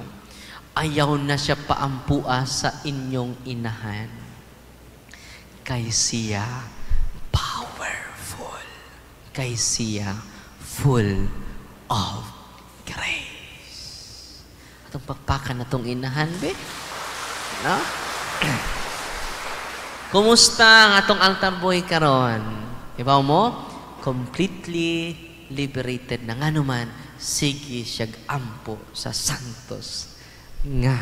ayaw na siya paampua sa inyong inahan. Kay siya powerful. Kay siya full of grace. Atong pakpakan na tong inahan, be? No? Kumusta ang atong altar boy karon? Ibaw mo? Completely liberated na nga naman, sige siyag ampo sa Santos nga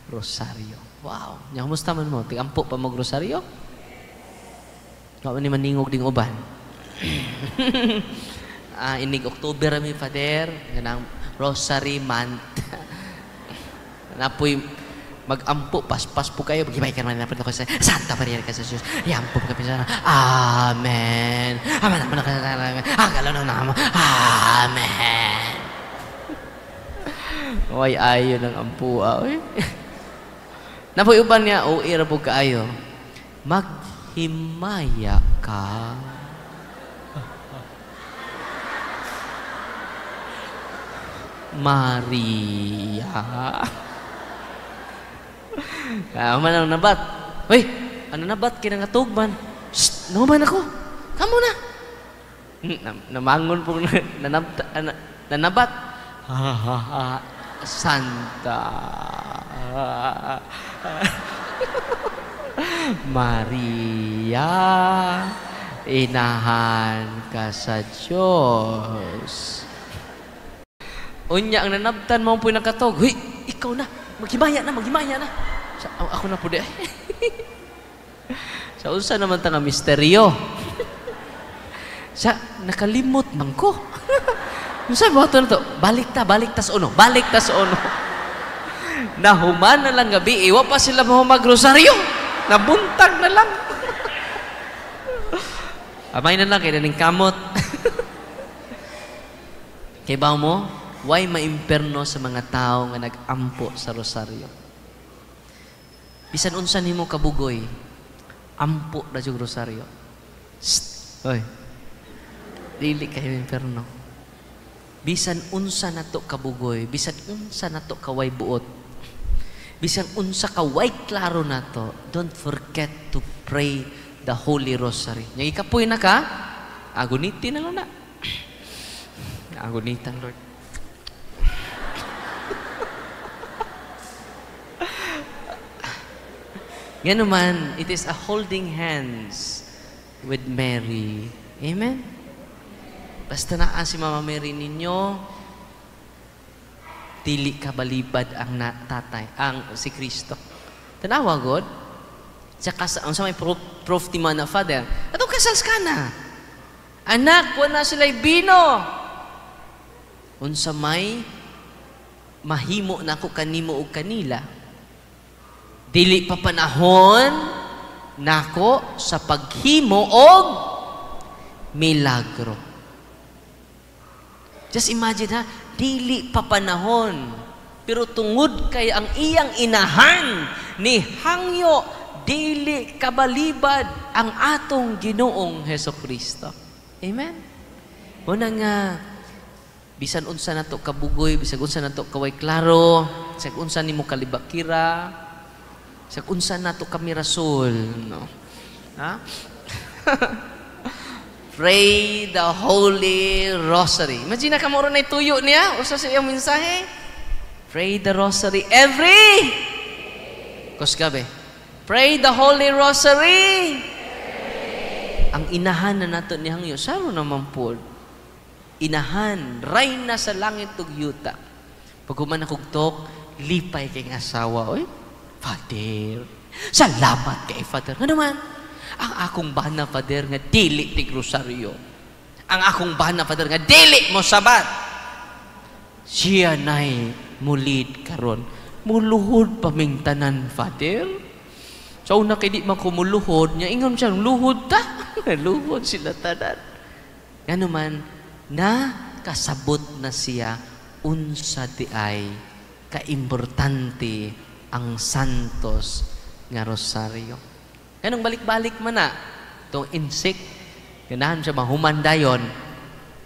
Rosario. Wow! Nya, kumusta man mo? Tig-ampo pa mag Rosario? Wa man ni maningog ding uban. Inig October mi, Father, ganang Rosary month. Napoy Magampo, paspas po kayo. Maghimay ka naman na ko sa Santa Maria ka sa Diyos. Yampo ka sa Amen. Amen. Amen. Amen. Amen. Way ayo ng ampua. Oy. Napoy uban niya, o ira po kaayo. Maghimaya ka. Maria. Man ang nabat. Uy, ano nabat? Kinangatugman. Shh, naman ako. Kamu na. Namangon po nanabat. Santa Maria, inahan ka sa Diyos. Unya ang nanabtan mo po nakatog. Huy, ikaw na. Maghimaya na, maghimaya na. Sa, ako na po di. Sa unsa naman ta nga misteryo. Sa nakalimot man ko. Unsa ba to na to? Balik ta, balik tas uno, balik tas uno. Nahuman na lang gabi, iwa pa sila mo magrosaryo. Nabuntag na lang. Amay na lang kay naning kamot. Kay ba mo? Why maimperno sa mga tao nga nag-ampo sa rosaryo? Bisan unsa nimo kabugoy, ampo na yung rosaryo. Shh! Oy. Dili kayo imperno. Bisan unsa nato kabugoy, bisan unsa nato kaway buot, bisan unsa kaway klaro nato, don't forget to pray the Holy Rosary. Nya ikapoy na ka, agunitin na lang na. Agunitan, Lord. Nga naman, it is a holding hands with Mary. Amen? Basta naa si Mama Mary ninyo, dili ka balibad ang tatay, ang si Kristo. Tanawa, God. Sa sa may proof ti man na Father, atong kasals ka na. Anak, wala sila'y bino. Unsa may mahimo na ako kanimo og kanila. Dili pa panahon nako sa paghimo og milagro. Just imagine ha, dili pa panahon. Pero tungod kay ang iyang inahan ni hangyo, dili kabalibad ang atong Ginoong Heso Kristo. Amen? Muna nga, bisan unsa nato kabugoy, bisan unsa nato kaway klaro, bisan unsa nimo kalibakira, sa unsa nato kami rasul, no? Ha? Pray the Holy Rosary. Imagine na kamuro na ituyo niya, usa sa iyang mensahe. Pray the Rosary every kusgabi. Pray the Holy Rosary. Ang inahan na nato ni hangyo, saro naman po. Inahan, rayna sa langit ug yuta. Pag human akog tok, lipay kay asawa, oy. Father, salamat kay Father. Ano man? Ang akong bana, Father, nga dili tig rosaryo. Ang akong bana, Father, nga dili mo sabat. Siya na'y mulid karon. Muluhod paming tanan, Father. Sa una kay di man kumuluhod, niya ingon siya, luhod ta. Luhod sila tanan. Ngano man, na kasabot na siya unsa di ay kaimportante ang Santos nga Rosaryo. Kanong balik-balik man na, itong insect, ganahan siya mahuman dayon,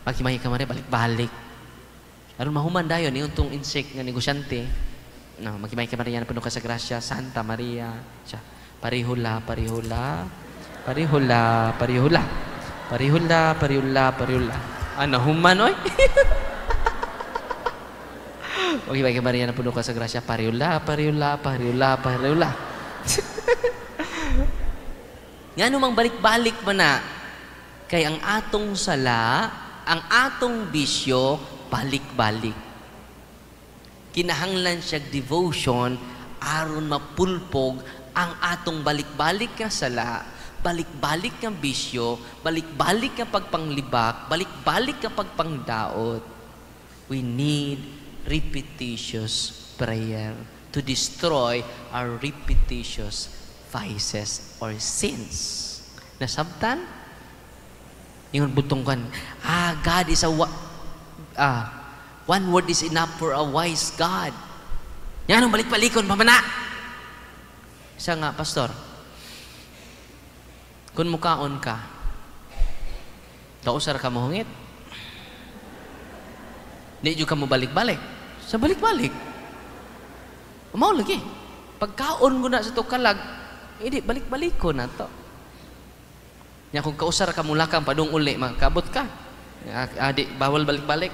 paghimahi ka man rin, balik-balik. Aron mahuman dayon, yung itong insect nga negosyante, no, maghimahi ka Maria, puno ka sa grasya, Santa Maria, siya, parihula, parihula, parihula, parihula, parihula, parihula, parihula. Ano, human, oy? Okay, kay Maria, napuno ka sa grasya, parihula, parihula, parihula, parihula. Nga namang balik-balik man na, kay ang atong sala, ang atong bisyo, balik-balik. Kinahanglan siya devotion, aron mapulpog ang atong balik-balik nga sala, balik-balik nga bisyo, balik-balik nga pagpanglibak, balik-balik nga pagpangdaot. We need repetitious prayer. To destroy our repetitious vices or sins. Nasabtan? Ingon butong kan, God is a one word is enough for a wise God. Yan ang balik-balikon pa man na. Isa nga, pastor, kung mukaon ka, kausar ka mohungit. Di jud ka mo balik-balik. Sa balik-balik. Mao lagi. Pagkaon ko na sa kalag, hindi, balik-balik ko na to. Nya kung kausar ka mulakang padung uli, makabot ka. Adi, bawal balik-balik.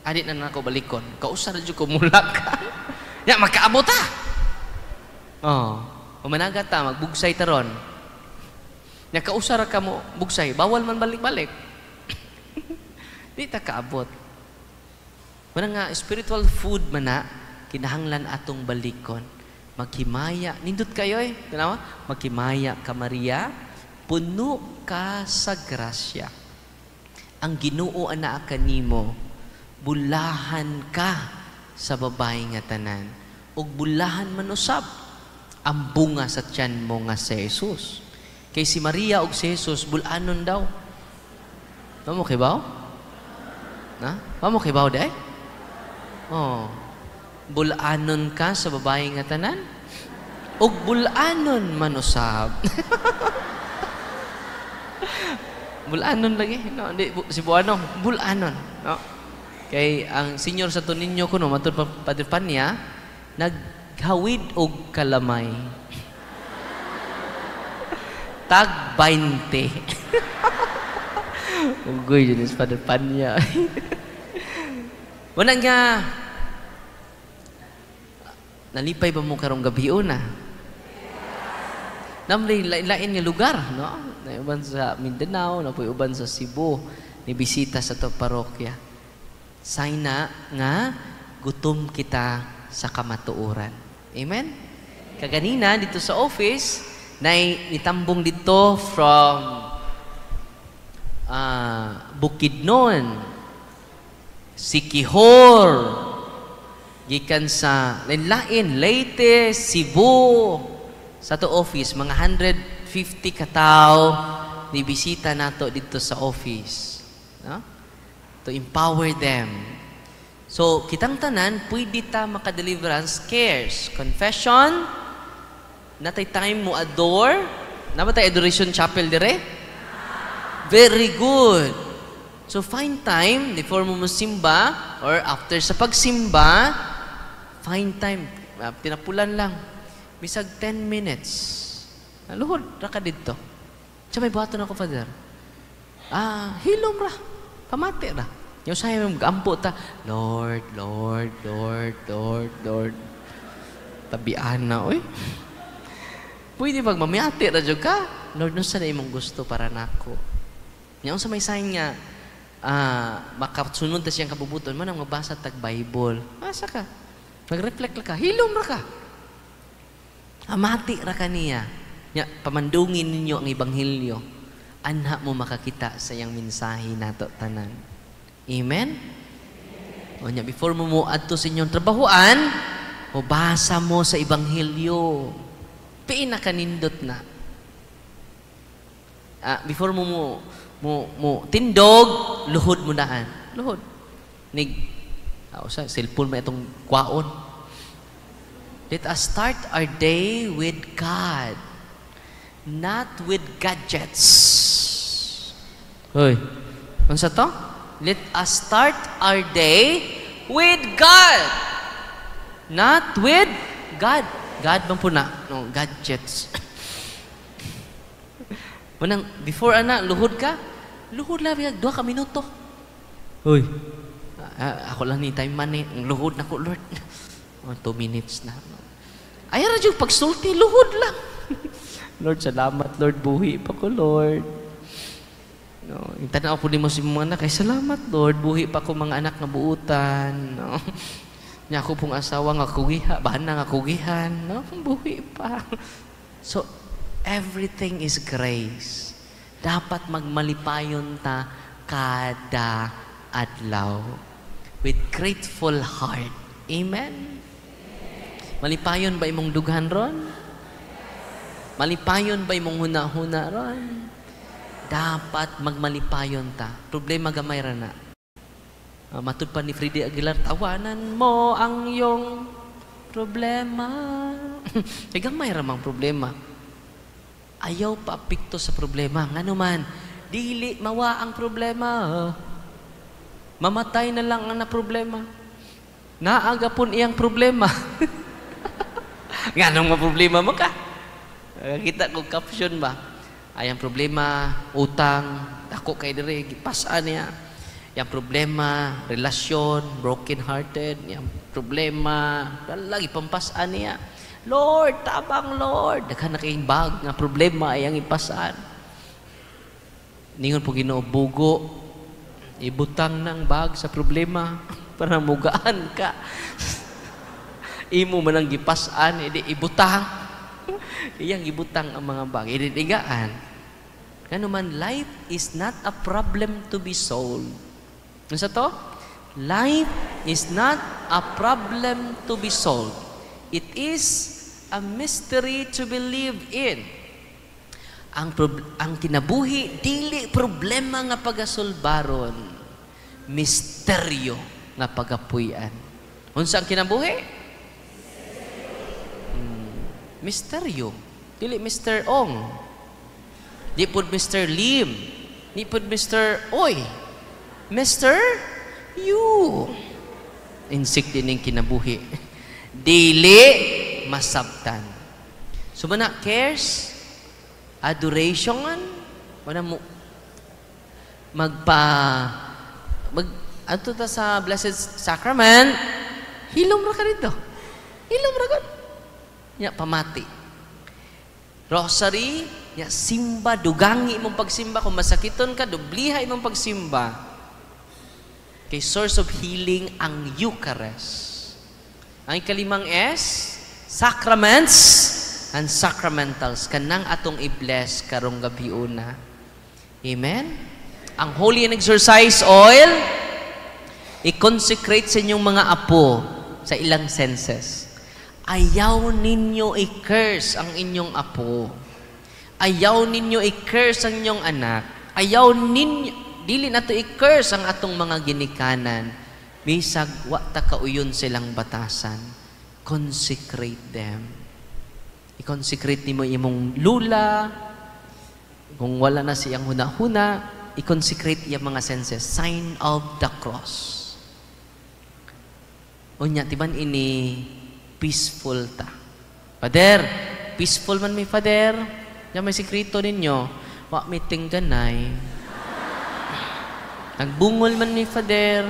Adi na nako balikon. Kausar jud ko mulakang. Nya makaabot ta. Oh, pamanagat ta, magbugsay taron. Nya kausar ka mo bugsay, bawal man balik-balik. Di ta kaabot. Muna nga spiritual food man na kinahanglan atong balikon. Maghimaya, nindot kayo eh. Tanawa? Maghimaya ka, Maria, puno ka sa grasya. Ang Ginoo anaa kanimo, bulahan ka sa babae nga tanan. Ug bulahan man usab ang bunga sa tiyan mo nga si Jesus. Kay si Maria ug si Jesus bulanon daw. Mamo kay baw? Na? Mamo kay baw day? Oh. Bulanon ka sa babae nga tanan? Ug bulanon man usab. Bulanon lagi, no? Di si Buano, bulanon, no? Kay ang senior sa Toninyo kuno matud pa Padre Panya naghawid og kalamay. Tag 20. Ugoy jud is Padre Panya. Wala nga nalipay ba mo karong gabi una? Namlay lain nga lugar, no? Nauban sa Mindanao, napoy uban sa Cebu, ni bisita sa to parokya. Sign na nga gutom kita sa kamatuoran. Amen? Kaganina dito sa office, nay nitambong dito from Bukidnon, Siquijor, gikan sa lain-lain, Leyte, Cebu, sa to office, mga 150 katao ni bisita nato dito sa office, no? To empower them. So, kitang tanan, pwede ta maka-deliverance cares. Confession, natay time mo adore, namatay adoration chapel dire? Very good. So, find time before mo mosimba or after sa pagsimba, find time. Tinapulan lang. Bisag 10 minutes. Luhod, ra ka dito. Siya may buhaton ako, Father. Hilom ra. Pamati ra. Yung sayo mag-ampo ta, Lord, Lord, Lord, Lord, Lord. Tabian na, oy. Pwede pag mamiyati ra jud ka. Lord, unsa na imong gusto para nako? Nya unsa may sign nga makasunod ta siyang kabubuton man ang mabasa tag Bible. Asa ka? Mag-reflect ka, hilom ra ka. Amati ra ka niya. Nya pamandungin ninyo ang ebanghelyo. Anha mo makakita sa iyang mensahe nato tanan. Amen? O nya before mo moadto sa inyong trabahuan, mobasa mo sa ebanghelyo. Pinakanindot na. Before mo mo tindog, luhod mo daan. Luhod. Nig sa cellphone may itong kwaon. Let us start our day with God, not with gadgets. Hoy, unsa to? Let us start our day with God, not with God. God bang po na? No, gadgets. Manang, before ana, luhod ka? Luhod lang, 2 ka minuto. Hoy, ako lang ni time man eh. Luhod na ko, Lord. 2 minutes na. Ayaw ra jud pagsulti, luhod lang. Lord, salamat, Lord, buhi pa ko, Lord. No, yung tanaw po nimo si mga anak, ay salamat, Lord, buhi pa ko mga anak nga buutan. No. Nya ako pong asawa nga kugiha, bana nga kugihan, no, buhi pa. So, everything is grace. Dapat magmalipayon ta kada adlaw with grateful heart. Amen? Malipayon ba imong dughan ron? Malipayon ba imong huna-huna ron? Dapat magmalipayon ta. Problema gamay ra na. Matud pa ni Freddie Aguilar, "Tawanan mo ang iyong problema." Kay gamay ra mang problema. Ayaw pa apekto sa problema. Ngano man, dili mawa ang problema. Mamatay na lang ang na problema. Naa gapon iyang problema. Nganong ma problema mo ka? Kita ko caption ba? Ay, ang problema, utang, dako kay dire, gipasaan niya. Yang problema, relasyon, broken hearted, yang problema, lagi pampasaan niya. "Lord, tabang Lord." Daghan na kayong bag nga problema ay ang ipasaan. Ningon po Ginoo, "Bugo, ibutang ng bag sa problema para mugaan ka." Imo man ang gipasan, edi ibutang. Iyang ibutang ang mga bag, edi igaan. Ngano man, life is not a problem to be solved. Ano sa to? Life is not a problem to be solved. It is a mystery to be lived in. Ang kinabuhi dili problema nga pagasolbaron, misteryo nga pagapuy-an. Unsa ang kinabuhi? Misteryo. Dili Mr. Ong. Di pud Mr. Lim. Di pud Mr. Oy. Mr. You. Insik din yung kinabuhi. Dili masabtan. So mana cares, adoration, wala mo magpa mag adto ta sa Blessed Sacrament, hilom ra ka dito. Hilom ra ka. Nya pamati. Rosary, nya simba, dugangi imong pagsimba. Kung masakiton ka, dubliha imong pagsimba. Kay source of healing ang Eucharist. Ang ikalimang S, sacraments and sacramentals. Kanang atong i-bless karong gabi una. Amen? Ang holy and exorcised oil, i-consecrate sa inyong mga apo sa ilang senses. Ayaw ninyo i-curse ang inyong apo. Ayaw ninyo i-curse ang inyong anak. Ayaw ninyo, dili nato i-curse ang atong mga ginikanan. Bisag wa ta kauyon silang batasan. Consecrate them. I-consecrate nimo imong lula. Kung wala na siyang huna-huna, i-consecrate iyang mga senses. Sign of the cross. Unya, tiban ini, peaceful ta. "Father, peaceful man mi, Father." Yan may sikreto ninyo. Wa mi tingganay. "Nagbungol man mi, Father.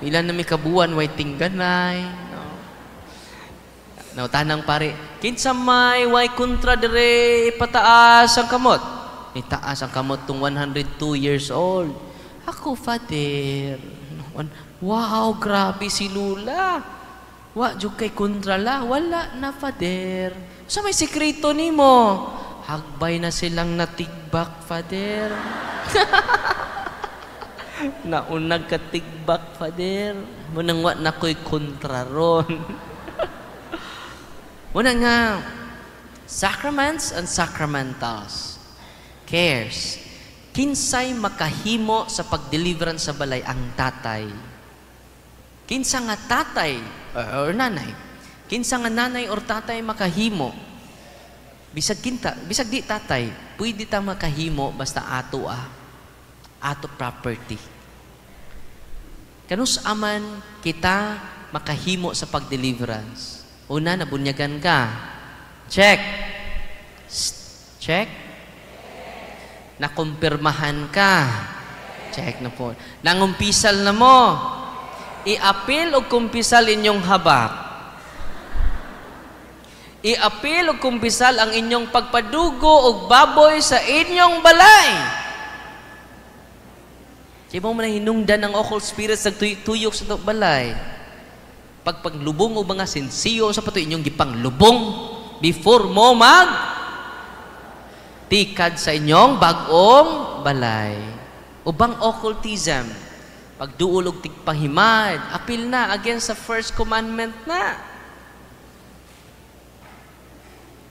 Ilan na mi kabuan, way tingganay." No. No, tanang pare, "Kinsa may way kontra dire, ipataas ang kamot." Nitaas ang kamot tung 102 years old. "Ako, Father." "Wow, grabe si Lula. Wa jud kay kontra la." "Wala na, Father." "Sa may sikreto nimo?" "Hagbay na silang natigbak, Father. Naunag katigbak, Father. Munang wa na ko'y kontra ron." Muna nga, sacraments and sacramentals. Cares. Kinsay makahimo sa pag-deliverance sa balay? Ang tatay. Kinsa nga tatay or nanay? Kinsa nga nanay or tatay makahimo? Bisag kinta, bisag di tatay, pwede ta makahimo basta ato ah. Ato property. Kanus aman kita makahimo sa pag-deliverance? Una, nabunyagan ka. Check. Check. Nakumpirmahan ka. Check na po. Nangumpisal na mo. I-apil o kumpisal inyong habak. I-apil o kumpisal ang inyong pagpadugo og baboy sa inyong balay. Kaya mo man hinungdan ang occult spirits nagtuyok sa balay. Pagpaglubong o mga sensiyo sa pato inyong gipanglubong before mo mag tikad sa inyong bag-ong balay. Ubang occultism, pagduol og tigpahimad, apil na against sa first commandment na.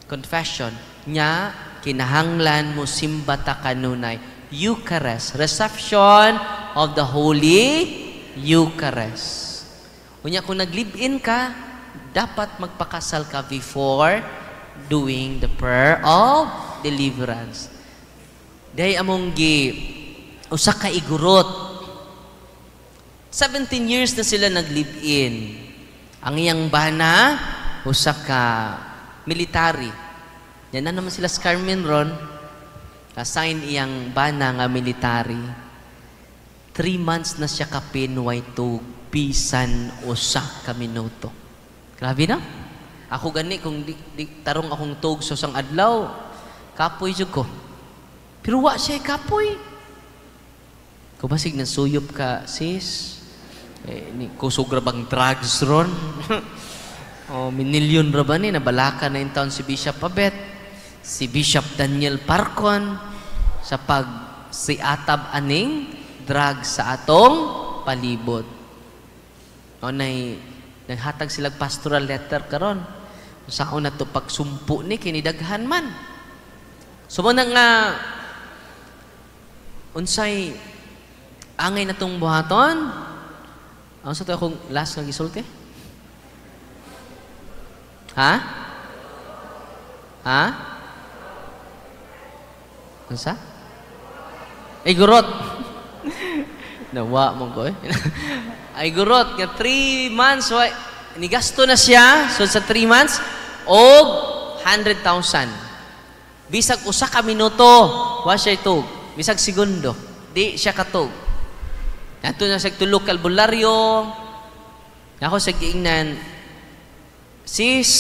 Confession. Nya, kinahanglan mo simba ta kanunay. Eucharist. Reception of the Holy Eucharist. Unya, kung nag-live-in ka, dapat magpakasal ka before doing the prayer of deliverance. Dahil among gi usa ka igurot. 17 years na sila nag-live-in. Ang iyang bana, usa ka military. Yan na naman sila sa Carmen ron. Assign iyang bana nga military. 3 months na siya kapin way tug bisan usa ka minuto. Grabe na. Ako gani kung di tarong akong tug sa usang adlaw, kapoy jud ko. Pero wa siya kapoy. Kung basig nasuyop ka, sis, eh, ni, kusog ra bang drugs ron? O, minilyon ra ba ni? Nabalaka na yung taon si Bishop Pabet, si Bishop Daniel Parcon, sa pag si atab aning drugs sa atong palibot. O, nay, naghatag sila pastoral letter karon. Sa na to pagsumpo ni kinidaghan man. So mo na nga unsay angay na tong buhaton? Ang sa to akong last nga gisulti? Ha? Ha? Unsa? Ay gurot. Nawa mo ko eh. Ay gurot nga 3 months wa nigasto na siya so sa 3 months og 100,000. Bisag usa ka minuto wa siya itug. Bisag segundo di siya katug. Nato na sa tulok albularyo. Ako sa giingnan, sis,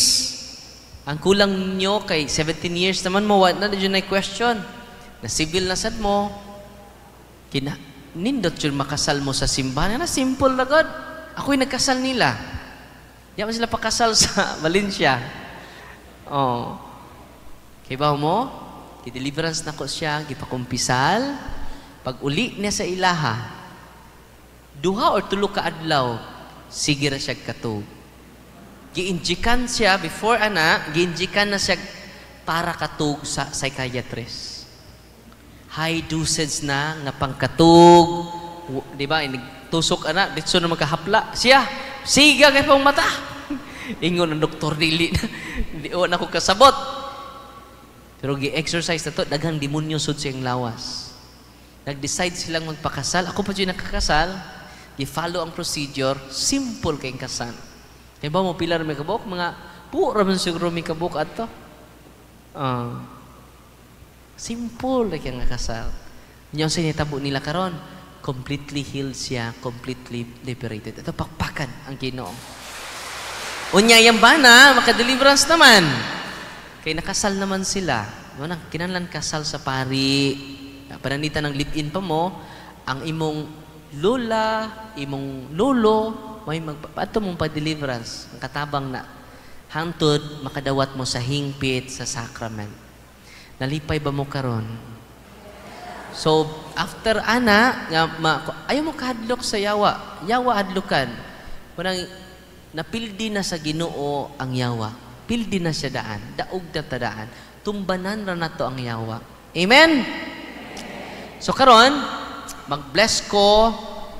ang kulang nyo kay 17 years naman mo, wa na na question. Na civil na sad mo. Kina, nindot yun makasal mo sa simbahan. Na simple na God. Ako'y nagkasal nila. Di man sila pakasal sa Valencia. Oh. Kay ba mo? Ki-deliverance na ko siya, gipakumpisal. Pag uli niya sa ilaha, duha or tulo ka adlaw, sige ra siya katug. Giinjikan siya before ana, giinjikan na siya para katug sa psychiatrist. High dosage na nga pangkatug, di ba? Tusok ana, ditso na magkahapla. Siya, siga kay pang mata. Ingon ang doktor, dili na. Di na ko kasabot. Pero gi-exercise na to, daghang demonyo sud siyang lawas. Nag-decide silang magpakasal. Ako pa dyan nakakasal. I-follow ang procedure. Simple kayong kasal. Kaya ba mo pila may kabuk? Mga puo raman siguro may kabuk ato. Simple kay nga kasal. Nya sa nitabo nila karon, completely healed siya, completely liberated. Ito pakpakan ang Ginoo. Unya yang bana, maka-deliverance naman. Kay nakasal naman sila. Wala kinahanglan kasal sa pari. Pananita ng live-in pa mo, ang imong lola, imong lolo, may magpato mong pa-deliverance, ang katabang na hangtod makadawat mo sa hingpit sa sacrament. Nalipay ba mo karon? So, after ana, nga ma, ayaw mo kahadlok sa yawa. Yawa hadlokan. Kunang napildi na sa Ginoo ang yawa. Pildi na siya daan. Daog na tadaan. Tumbanan ra nato ang yawa. Amen? So karon, mag-bless ko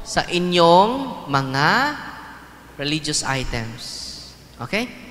sa inyong mga religious items. Okay?